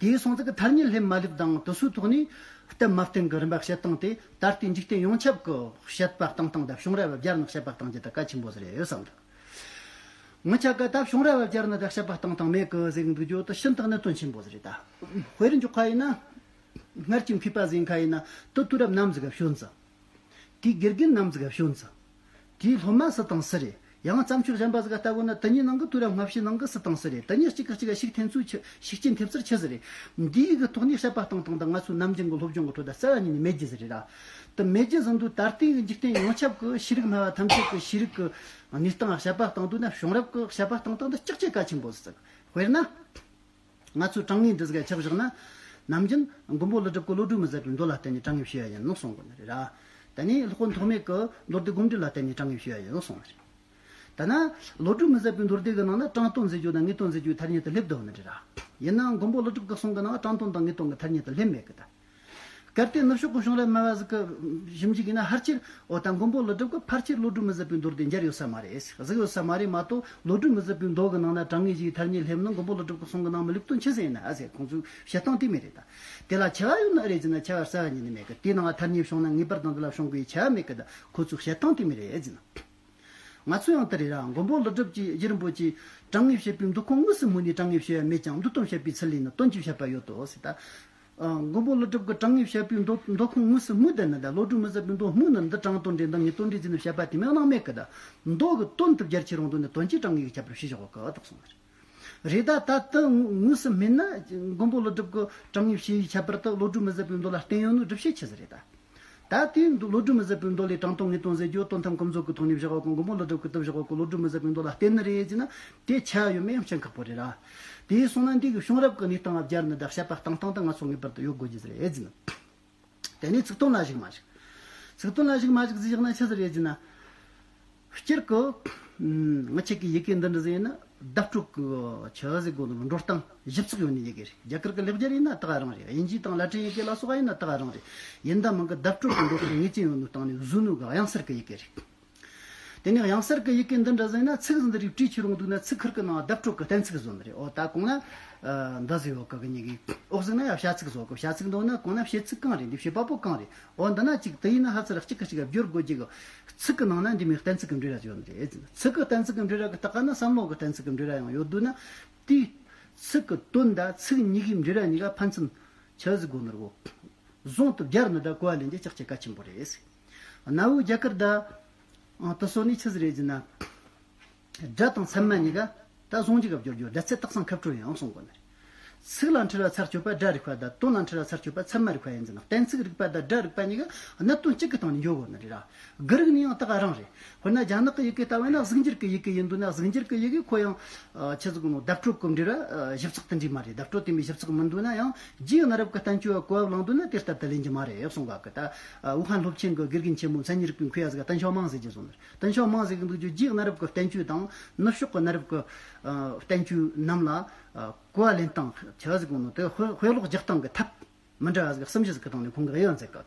དེའི་སོང་ཙང་གི་ཐ་སྙད་སླེབས་མ་སླེབས་དང་དེ་ཚོའི་ཐོག་ནས་བསྟན་མ་བསྟན་གི་རིམ་པ་བཤད་སྟངས་དེ་ད་ལྟའི་འཇིག་རྟེན་ཡོངས་ཁྱབ་ཀྱི་བཤད་པ་བཏང་སྟངས་དང་བྱུང་ར་བ་སྦྱར་ནས་བཤད་པ་བཏང་རྒྱུ་དེ་གལ་ཆེན་པོ་ཟིག་རེད་བསམ་འདུག་ངི་ཆ་ག་ད་བྱུང་ར་བ་སྦྱར་ནས་ད་བཤད་པ་བཏང་སྟངས་མེད་གི་ཟེར་གི་འདུག་རྒྱུ་དེ་ཤིན་ཏུ་གནད་དོན་ཆེན་པོ་ཟིག་རེད། ད་དཔེར་འཇོག་ཁ་ཡིན་ན། སྔར་གྱི་མཁས་པ་ཟེར་ཁ་ཡིན་ན་དེ་དུས་རབས་ནམ་ཟིག་ག་བྱོན་ཙང་། དེའི་དགེ་རྒན་ནམ་ཟིག་ག་བྱོན་ཙང་། དེའི་སློབ་མ་སུ་དང་སུ་རེད། ཡང་བརྩམས་ཆོས་གཞན་པ་ཟིག་ག་ལྟ་དགོས་ན་དེ་གཉིས་ནང་གི་དུས་རབས་སྔ་ཕྱི་ནང་གི་སུ་དང་སུ་རེད། དེ་གཉིས་གཅིག་གིས་གཅིག་ག་ཤུགས་འཐེན་ཚུལ་ཆི། ཤུགས་རྐྱེན་ཐེབས་ཚུལ་ཆི་ཟིག་རེད། འདིའི་གི་ཐོག་ནས་དཔྱད་པ་བཏང་སྟངས་དང་ང་ཚོའི་ནམ་རྒྱུན་གི་སློབ་སྦྱོང་གི་ཁྲོད་ད་རྩ་བ་ཉིད་ནས་མེད་རྒྱུ་ཟིག་རེད་ར། དེ་མེད་རྒྱུ་ཟིན་དུས་ད་ལྟའི་གི་འཇིག་རྟེན་ཡོངས་ཁྱབ་གི་ཤེས་རིག་སྨྲ་བ་ཐམས་ཅད་གི་ཤེས་རིག་གི་གནས་སྟངས་དཔྱད་པ་བཏང་དུས་ན། བྱུང་རབས་གི་དཔྱད་པ་བཏང་སྟངས་འདི་ལྕགས་ཀྱི་གལ་ཆེན་པོ་ཟིག་དཔེར་ན། ང་ཚོས་དྲང་ངེས་འདི་ཟིག་ཆགས་བཞག་ན། ནམ་རྒྱུན་མགོན་པོ་ཀླུ་སྒྲུབ་ཀྱི་བློ་གྲོས་མི་ཟད་པའི་མདོ་ལ་བརྟེན་ནས་དྲང་ངེས་བཤད་ཡ་ཡིན་ནོ་གསུང་གོ་ནི་རེད་ར། དེ་ནས་སློབ་དཔོན་ཐོགས་མེད་ཀྱི་མདོ་སྡེ་སྒོམ་འགྲེལ་ལ་བརྟེན་ནས་དྲང་ངེས་བཤད་ཡ་ཡིན་ནོ་གསུང་ནི་རེད། ད་ན། བློ་གྲོས་མི་ཟད་པའི་མདོ་སྡེ་གི་ནང་ན་དྲང་དོན་ཟེར་རྒྱུ་དང་ངེས་དོན་ཟེར་རྒྱུའི་ཐ་སྙད་དུ་སླེབས་འདུག་ནི་རེད་ར། ཡིན་ནའང་མགོན་པོ་ཀླུ་སྒྲུབ་ཀྱི་གསུང་གི་ནང་དྲང་དོན་དང་ངེས་དོན་གྱི་ཐ་སྙད་དུ་སླེབས་མེད་གི་ད། གལ་ཏེ་ནུབ་ཕྱོགས་ཀྱི་བྱུང་རབས་སྨྲ་བ་ཟིག་གིས་ཞིབ་འཇུག་ཡིན་ན་ཕལ་ཆེར། འོ་ད་མགོན་པོ་ཀླུ་སྒྲུབ་ཀྱིས་ཕལ་ཆེར་བློ་གྲོས་མི་ཟད་པའི་མདོ་སྡེ་མཇལ་ཡོད་ས་མ་རེད། གཟིགས་ཡོད་ས་མ་རེད་མ་གཏོགས། བློ་གྲོས་མི་ཟད་པའི་མདོ་གི་ནང་ན་དྲང་ངེས་ཀྱི་ཐ་སྙད་སླེབས་ནི་མགོན་པོ་ཀླུ་སྒྲུབ་ཀྱི་གསུང་གི་ནང་མི་ལུགས་དོན་ཆི་ཟིག་ཡིན་ན་ཨ་ཟེར། ཁོང་ཚོས་བཤད་སྟངས་དེ་མི་རེད་ད། དེ་ལ་ཆ་བ་ཡོད་ནི་རེད་ཟེར་ན་ཆ་བ་རྩ་བ་ཉིད་ནས་མེད་གི། དེའི་ནང་ཐ་སྙད་བྱུང་ན་ངེས་པར་དུ་འདི་ལ་བྱུང་དགོས་ཡའི་ཆ་བ་མེད་གི། ད་ཁོ་ཚོས་བཤད་སྟངས་དེ་མི་རེད་ཟེར་ན། ང་ཚོ་ཡང་དེ་རེད་ར། མགོན་པོ་ཀླུ་སྒྲུབ་ཀྱིས་རྒྱུ་རིན་པོ་ཆེས་དྲང་ངེས་བཤད་པའི་མདོ་ཁོངས་དངོས་སུ་སྨོས་ནས་དྲང་ངེས་བཤད་ཡ་མེད་ཀྱང་མདོ་དོན་བཤད་པའི་ཚུལ་ལས་ནི་དོན་གྱིས་བཤད་པ་ཡོད་དོ་ཟེར་ད། ཨ། མགོན་པོ་ཀླུ་སྒྲུབ་ཀྱིས་དྲང་ངེས་བཤད་པའི་མདོ་མདོ་ཁོངས་དངོས་སུ་སྨོས་བསྡད་ནི་ད། བློ་གྲོས་མི་ཟད་པའི་མདོ་སྨོས་ནི་འདི་དྲང་དོན་རེད་འདི་ངེས་དོན་རེད་ཟེར་ནས་བཤད་པ་དེ་མིན་གནང་མེད་གི་ད། མདོ་གི་དོན་དུ་བསྒྱུར་ཁྱེར་ཡོང་དོན་ནི་དོན་གྱིས་དྲང་ངེས་ཀྱི་ཁྱད་པར་ཕྱེ་བཞག་གི་ད་གསུངས་པ་རེད། རེད་ད། ད་དེ་དངོས་སུ་སྨོས་ན་མགོན་པོ་ཀླུ་སྒྲུབ་ཀྱིས་དྲང་ངེས་བཤད་ཡའི་ཁྱད་པར་དུ་བློ་གྲོས་མི་ཟད་པའི་མདོ་ལ་བརྟེན་ཡོད་ནོ་སྒྲུབ་བྱེད་ཆི་ཟིག་རེད་ད། ད་དེའི་མདོ་བློ་གྲོས་མི་ཟད་པའི་མདོ་ལས་དྲང་དོན་ངེས་དོན་ཟེར་རྒྱུ་དོན་དམ་ཀུན་རྫོབ་ཀྱི་ཐོག་ནས་བཞག་གོ། མགོན་པོ་ཀླུ་སྒྲུབ་ཀྱིས་དེ་བཞག་གོ། བློ་གྲོས་མི་ཟད་པའི་མདོ་ལ་བརྟེན་ནི་རེད་ཟེར་ན་དེ་ཆ་ཡོད་མེད་ཡང་བཤད་ཁག་པོ་རེད་ར། དེ་སོང་ན་འདི་གི་བྱུང་རབས་ཀྱི་གནས་སྟངས་ལ་སྦྱར་ནི་དང་དཔྱད་པ་བཏང་སྟངས་དེ་ང་ཚོ་ངེས་པར་དུ་ཡོད་དགོས་རྒྱུ་ཟིག་རེད་ཟེར་ན། དེ་ནས་ཚིག་དོན་ལ་གཞིགས་མ་གཞིགས། ཚིག་དོན་ལ་གཞིགས་མ་གཞིགས་ཟེར་བཞག་ན་ཆི་ཟིག་རེད་ཟེར་ན། སྤྱིར་གི། ང་ཆོ་གི་ཡི་གེ་འདི་འདྲ་ཟིག་ཡིན་ན་བརྡ་སྤྲོད་གི་ཆི་ཟིག་དགོས་ནོ་འགྲོ་སྟངས་ཞིབ་ཚགས་ཡོད་ནི་ཡི་གེ་རེད། རྒྱ་གར་གི་ལེགས་སྦྱར་ཡིན་ན་ད་ག་རང་རེད། དབྱིན་ཇི་དང་ལ་ཏིན་ཡི་གེ་ལ་སོགས་པ་ཡིན་ན་ད་ག་རང་རེད། ཡིན་ད་མིན་གི་བརྡ་སྤྲོད་གི་འགྲོ་སྟངས་ངེས་ཅན་ཡོད་ནོ་སྟེང་ནས་བཟོས་ནོ་གི་དབྱངས་གསལ་གི་ཡི་གེ་རེད། དེ་ནས་དབྱངས་གསལ་གི་ཡི་གེ་འདི་འདྲ་ཟིག་ཡིན་ན་ཚིག་ཟིག་འདི་རིགས་བྲིས་ཁྱེར་ཡོང་འདུག་ན་ཚིག་ཁུར་གི་ནང་བརྡ་སྤྲོད་གི་གཏན་ཚིགས་བཟོ་ནི་རེད། འོ་ད་གོང་ན་འདི་ཟིག་ཡོད་གི་གི་ཉི་གི། འོག་ཟིག་ན་ཡང་བྱ་ཚིག་བཟོ་གི། བྱ་ཚིག་འདི་ན་གོང་ན་བྱེད་ཚིག་གང་རེད། འདི་བྱེད་པ་པོ་གང་རེད། འོ་འདི་ན་གཅིག་དེ་ཡིན་ན་ཧ་ཚར་གཅིག་གི་གཅིག་ག་བསྒྱུར་དགོས་ཀྱི་གི། ཚིག་གི་ནང་ན་འདི་མོའི་གཏན་ཚིགས་ཀྱི་འབྲེལ་བ་ཡོད་ནི་རེད། ཚིག་གི་གཏན་ཚིགས་ཀྱི་འབྲེལ་བ་གི་ལྟག་ཀ་ན་བསམ་བློ་གི་གཏན་ཚིགས་ཀྱི་འབྲེལ་བ་ཡང་ཡོད་འདུག་ན། དེའི་ཚིག་གི་དོན་དང་ཚིག་གཉིས་ཀའི་འབྲེལ་བ་གཉིས་ཀ་ཕན་ཚུན་ཆི་ཟིག་དགོས་ནི་རེད་གོ། ཟུང་དུ་སྦྱར་ནི་དང་གོ་བ་ལེན་རྒྱུ་ལྕགས་ཀྱི་གལ་ཆེན་པོ་རེད། གནའ་བོའི་རྒྱ་གར་ད། ཨང་། དེ་སོ་ནི་ཆི་ཟིག་རེད་ཟེར་ན། སྒྲ་དང་ཚད་མ་གཉིས་ཀ་ད་ཟུང་འཇུག་ག་སྦྱོར་རྒྱུ་སྒྲ་ཚད་རྟགས་སམ་ཁ་སྤྲོད་ཡང་གསུང་གོ་ནི། ཚིག་ལ་འཁྲིལ་བ་ཚར་གཅོད་པ་སྒྲ་རིག་པ་དང་དོན་ལ་འཁྲིལ་བ་ཚར་གཅོད་པ་ཚད་མ་རིག་པ་ཡིན་ཟེར་ན། གཏན་ཚིགས་རིག་པ་དང་སྒྲ་རིག་པ་གཉིས་ཀ་གནད་དོན་གཅིག་གི་སྟེང་ནས་འཇོག་དགོས་ནི་རེད་ར། དགུ་རིག་ནི་ཡང་ད་ག་རང་རེད། དཔེར་ན་རྒྱ་ནག་གི་ཡི་གེ་ལྟ་བས་ན་གཟུགས་འགྱུར་གྱི་ཡི་གེ་ཡིན་འདུག་ན་གཟུགས་འགྱུར་གྱི་ཡི་གེ་ཁོ་ཡང་། ཨ། ཆི་ཟིག་གོ་ནོ་བརྡ་སྤྲོད་ཀྱི་འབྲེལ་བ་ཞིབ་ཚགས་དེ་འདྲ་མ་རེད། བརྡ་སྤྲོད་དེ་མོའི་ཞིབ་ཚགས་མི་འདུག་ན་ཡང་རྗེས་གནའ་རབས་ཀྱི་བསྟན་བཅོས་གོ་བ་བླངས་འདུག་ན་དེ་ལྟར་དུ་ལེན་རྒྱུ་མ་རེད་གསུང་ག་གི། ད་ཝུ་ཧན་སློབ་ཆེན་གྱི་དགེ་རྒན་ཆེན་མོ་མཚན་ཉིད་རིག་པའི་མཁས་པ་ཟིག་ཏེང་ཞའོ་མང་ཟེར་གྱི་སོང་ནི། ཏེང་ཞའོ་མང་ཟེར་གི་འདུག་རྒྱུ། རྗེས་གནའ་རབས་ཀྱི་བསྟན་བཅོས་དང་ནུབ་ཕྱོགས་ཀྱི་གནའ་རབས་ཀྱི་བསྟན་བཅོས་རྣམས་ལ་གོ་བ་ལེན་སྟངས་ཆི་ཟིག་གོ་ནོ་དེ་དཔེ་ཀློག་རྒྱག་སྟངས་ཀྱི་ཐབས། མི་འདྲ་བ་ཟིག་གསུམ་བཞི་ཟིག་གི་སྟེང་ནས་ཁོང་གིས་དབྱེ་བ་མཛད་གི།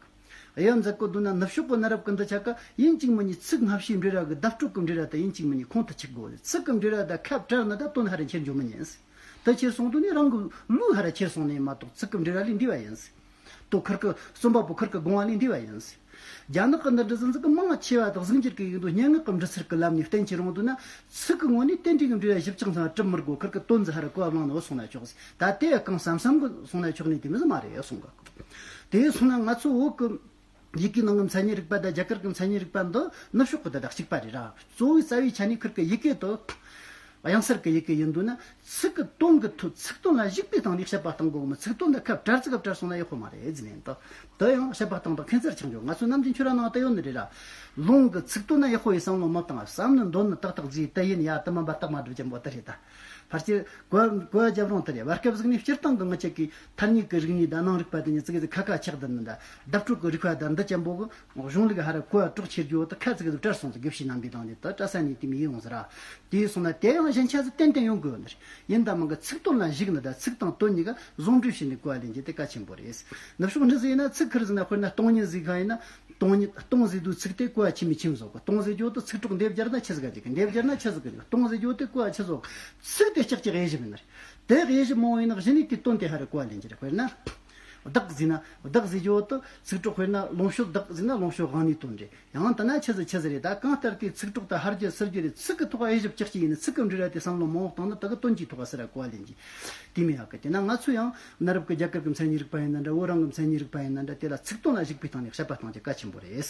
དབྱེ་བ་མཛད་གོ་འདུག་ན་ནུབ་ཕྱོགས་ཀྱི་གནའ་རབས་ཀྱི་འདི་ཆ་ག་ཡིན་གཅིག་མིན་གཉིས་ཚིག་སྔ་ཕྱིའི་འབྲེལ་བ་གི་བརྡ་སྤྲོད་ཀྱི་འབྲེལ་བ་དང་ཡིན་གཅིག་མིན་གཉིས་ཁོང་དུ་ཆུད་དགོས། ཚིག་གི་འབྲེལ་བ་དང་ཁ་བྲལ་ན་ད་དོན་ཧ་ར་འཁྱེར་འཇུག་མི་ཉན། དེ་ཁྱེར་སོང་དུས་ནི་རང་གི་ལུས་ཧ་ར་ཁྱེར་སོང་ནི་མ་གཏོགས་ཚིག་གི་འབྲེལ་བ་ལས་འདས་པ་ཡིན། དོ་ཁུར་གི་རྩོམ་པ་པོ་ཁུར་གི་དགོངས་པ་ལས་འདས་པ་ཡིན། རྒྱ་ནག་གི་འདི་འདྲ་ཟིག་ཟིག་གི་མང་ཆེ་བ་དག་གཟུགས་འགྱུར་གི་ཡིག་འདུག་སྙན་ངག་གི་འབྲི་སྲོལ་གི་ལམ་ནས་བསྟན་ཁྱེར་ཡོང་འདུག་ན། ཚིག་གི་ངོས་ནས་དེ་འདྲའི་གི་འབྲེལ་བ་ཞིབ་ཆགས་ཚང་གྲུབ་མི་དགོས། ཁུར་གི་དོན་ཟིག་ཧ་ར་གོ་བ་བླངས་ནས་འོ་སོང་ན་ཆོག་ཟིག་ད་དེ་ཡ་གང་བསམ་བསམ་གི་སོང་ན་ཆོག་ནི་དེ་མི་ཟིག་མ་རེད་གསུང་གི། དེ་སོང་ན་ང་ཚོ་བོད་གི་ཡི་གེའི་ནང་གི་མཚན་ཉིད་རིག་པ་དང་རྒྱ་གར་གི་མཚན་ཉིད་རིག་པ་འདི་ནུབ་ཕྱོགས་གི་དེ་དག་གཅིག་པ་རེད་ར། གཙོ་བོའི་རྩ་བའི་ཆ་ནས་ཁུར་གི་ཡི་གེ་དེ། དབྱངས་གསལ་གྱི་ཡི་གེ་ཡིན་འདུག་ན། ཚིག་གི་དོན་གྱི་ཐོག་ཚིག་དོན་ལ་གཞིགས་པའི་སྟེང་ནས་དཔྱད་པ་གཏང་དགོས་གི་མོ། ཚིག་དོན་དང་ཁ་བྲལ་ཚིག་ག་བྲལ་སོང་ན་ཡག་པོ་མ་རེད་ཟེར་ནས་འདུག་དེ་ཡང་དཔྱད་པ་གཏང་སྟངས་ཁྱད་མཚར་ཆགས་འགྱོ། ང་ཚོའི་ནམ་རྒྱུན་ཁྱོད་ར་ནང་དུ་ཡོད་ནི་རེད་ར། ལུང་གི་ཚིག་དོན་ན་ཡག་པོ་ཡི་བསམ་བློ་མི་བཏང་བསམ་ནི་འདོད་ནི་ཏག་ཏག་ཟིག་དེ་ཡིན་ཡ་དེ་མིན་པ་རྟགས་མ་སྒྲུབ་ཀྱི་འབོད་དེ་རེད་ད། ཕལ་ཆེར་གོ་གོ་བ་རྒྱབ་རུང་དེ་རེད། བར་སྐབས་ཟིག་ནས་སྤྱིར་བཏང་གི་ང་ཅག་གི་ཐ་སྙད་ཀྱི་རིག་གནས་དང་སྣང་རིག་པ་དེ་ཉིད་ཙི་གེ་ཟིག་ཁ་ཁ་ཆགས་བསྡད་ནི་འདྲ། བརྡ་སྤྲོད་ཀྱི་རིག་པ་དང་འདི་ཅན་པོ་གི་གཞུང་ལུགས་ཧ་ར་གོ་བ་གྲོགས་ཆེར་རྒྱུ་དེ་ཁ་ཙི་གེ་ཟིག་བྲལ་སོང་ཟིག་དགེ་བཤེས་རྣམ་པའི་སྟེང་ནས་དེ་བཀྲ་ས་ནས་དེ་མི་ཡོང་ཟེར་ར། དེ་སོང་ན་དེ་ཡང་ཞན་ཆ་ཟིག་ཏན་ཏན་ཡོང་དགོས་ནི་རེད། ཡིན་ད་མིན་གི་ཚིག་དོན་ལ་གཞིགས་ནི་དང་ཚིག་དང་དོན་གཉིས་ཀ་ཟུང་འབྲེལ་བྱས་ནས་གོ་བ་ལེན་རྒྱུ་དེ་གལ་ཆེན་པོ་རེད། ནུབ་ཕྱོགས་འདི་ཟིག་ཡིན་ན་ཚིག་ཁུར་ཟིག་ན་དཔེར་ན་སྟོང་ཉིད་ཟིག་གང་ཡིན་ན། སྟོང་ཉིད་སྟོང་ཟེར་དུས་ཚིག་དེ་གོ་བ་ཆི་མོ་ཆི་མོ་བཟོ་གི། སྟོང་ཟེར་རྒྱུ་དེ་ཚིག་གྲོགས་འདེབས་སྦྱར་ན་ཆི་ཟིག་ག་འཇུག་གི། འདེབས་སྦྱར་ན་ཆི་ཟིག་ག་འཇུག་གི། སྟོང་ཟེར་རྒྱུ་དེ་གོ་བ་ཆི་བཟོ་གི། ཚིག་དེ་ལྕགས་ཀྱི་དབྱེ་ཞིབ་ཡིན་ནི་རེད། དེ་དབྱེ་ཞིབ་མང་བོ་ཡིན་ན་གཞི་ནས་དེའི་དོན་དེ་ཧ་ར་གོ་བ་ལེན་རྒྱུ་རེད། དཔེར་ན། བདག་ཟེར་ན་བདག་ཟེར་རྒྱུ་དེ་ཚིག་གྲོགས། དཔེར་ན་ལོངས་སྤྱོད་བདག་ཟེར་ན་ལོངས་སྤྱོད་དབང་ནི་དོན་རེད། ཡང་ད་ན་ཆི་ཟིག་ཆི་ཟིག་རེད། ད་གང་ལྟར་དེའི་ཚིག་གྲོགས་དང་ཧར་རྒྱུ་ཚུར་རྒྱུ་རེད། ཚིག་གི་ཐོག་དབྱེ་ཞིབ་ལྕགས་ཀྱི་ཡིན་ནི། ཚིག་གི་འབྲེལ་བ་དེ་བསམ་བློ་མང་བོ་བཏང་ན་དེ་གི་དོན་གྱི་ཐོག་ཟེར་ར་གོ་བ་ལེན་རྒྱུ་དེ་མི་ཡག་གི། དེ་ན་ང་ཚོ་ཡང་གནའ་རབས་ཀྱི་རྒྱ་གར་གྱི་མཚན་ཉིད་རིག་པ་ཡིན་ན་འདྲ། བོད་རང་གི་མཚན་ཉིད་རིག་པ་ཡིན་ན་འདྲ། དེ་ལ་ཚིག་དོན་ལ་གཞིགས་པའི་སྟེང་ནས་དཔྱད་པ་གཏང་རྒྱུ་གལ་ཆེན་པོ་རེད།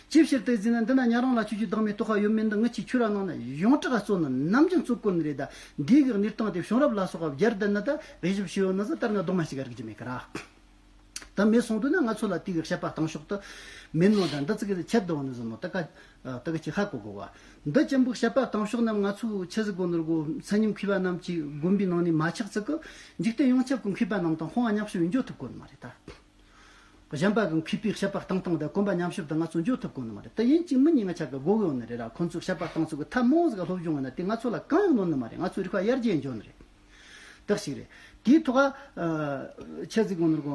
ཅིའི་ཕྱིར་དེ་ཟེར་ན། འདི་ན་ཉན་རང་ལ་ཆོས་ཀྱི་བདག་མེད་རྟོགས་པ་ཡོད་མེད་འདི་ངེད་ཀྱིས་ཁྱོད་ར་ནང་ན་ཡོངས་གྲགས་གཙོ་ནི་ནམ་རྒྱུན་གཙོ་དཀོན་ནི་རེད། ད་འདི་གི་གནས་སྟངས་དེ་བྱུང་རབས་ལ་སོགས་པ་སྦྱར་བསྡད་ན། ད་དཔེ་ཞིབ་ཞུ་ཡོད་ན་ཟིག་ལྟར་ན་གདོང་མ་ཞིག་ག་རིག་རྒྱུ་མེད་ཀི་ར། ད་མེད་སོང་དུས་ན་ང་ཚོ་ལ་དེ་གི་དཔྱད་པ་བཏང་ཕྱོགས་དེ་མེད་ནོ། ད་འདི་ཙི་གི་ཁྱད་དུ་འོང་ནི་ཟིན་ནོ། ད་ཀ་ད་གི་ཅིག་ཧ་གོ་དགོས་བ། འདི་ཅན་པོ་དཔྱད་པ་བཏང་ཕྱོགས་རྣམས་ང་ཚོ་ཆི་ཟིག་གོ་ནོར་གོ་མཚན་ཉིད་མཁས་པ་རྣམས་ཀྱི་དགོན་པའི་ནང་ནས་མ་ཆགས་ཚིག་གི། འཇིག་རྟེན་ཡོངས་ཁྱབ་ཀྱི་མཁས་པ་རྣམས་དང་དཔུང་བ་མཉམ་གཤིབ་འགྱོ་ཐུབ་གོ་ནི་མ་རེད་ད། གཞན་པ་གི་མཁས་པའི་དཔྱད་པ་བཏང་སྟངས་དང་གོམ་པ་མཉམ་གཤིབ་དང་ང་ཚོ་འགྱོ་ཐུབ་གོ་ནི་མ་རེད། དེ་ཡིན་གཅིག་མིན་གཉིས་ང་ཆ་གི་དགོས་གི་ཡོད་ནི་རེད་ར། ཁོང་ཚོའི་དཔྱད་པ་བཏང་ཚུལ་གི་ཐབས་མང་བོ་ཟིག་སློབ་སྦྱོང་ཡོད་ན་དེ་ང་ཚོ་ལ་གང་ཡང་གནོད་ནི་མ་རེད། ང་ཚོའི་རིག་པ་ཡར་རྒྱས་འགྱོ་ནི་རེད། དག་ཞིག་རེད། དེའི་ཐོག་ཨ་ཆི་ཟིག་གོ་ནོར་གོ་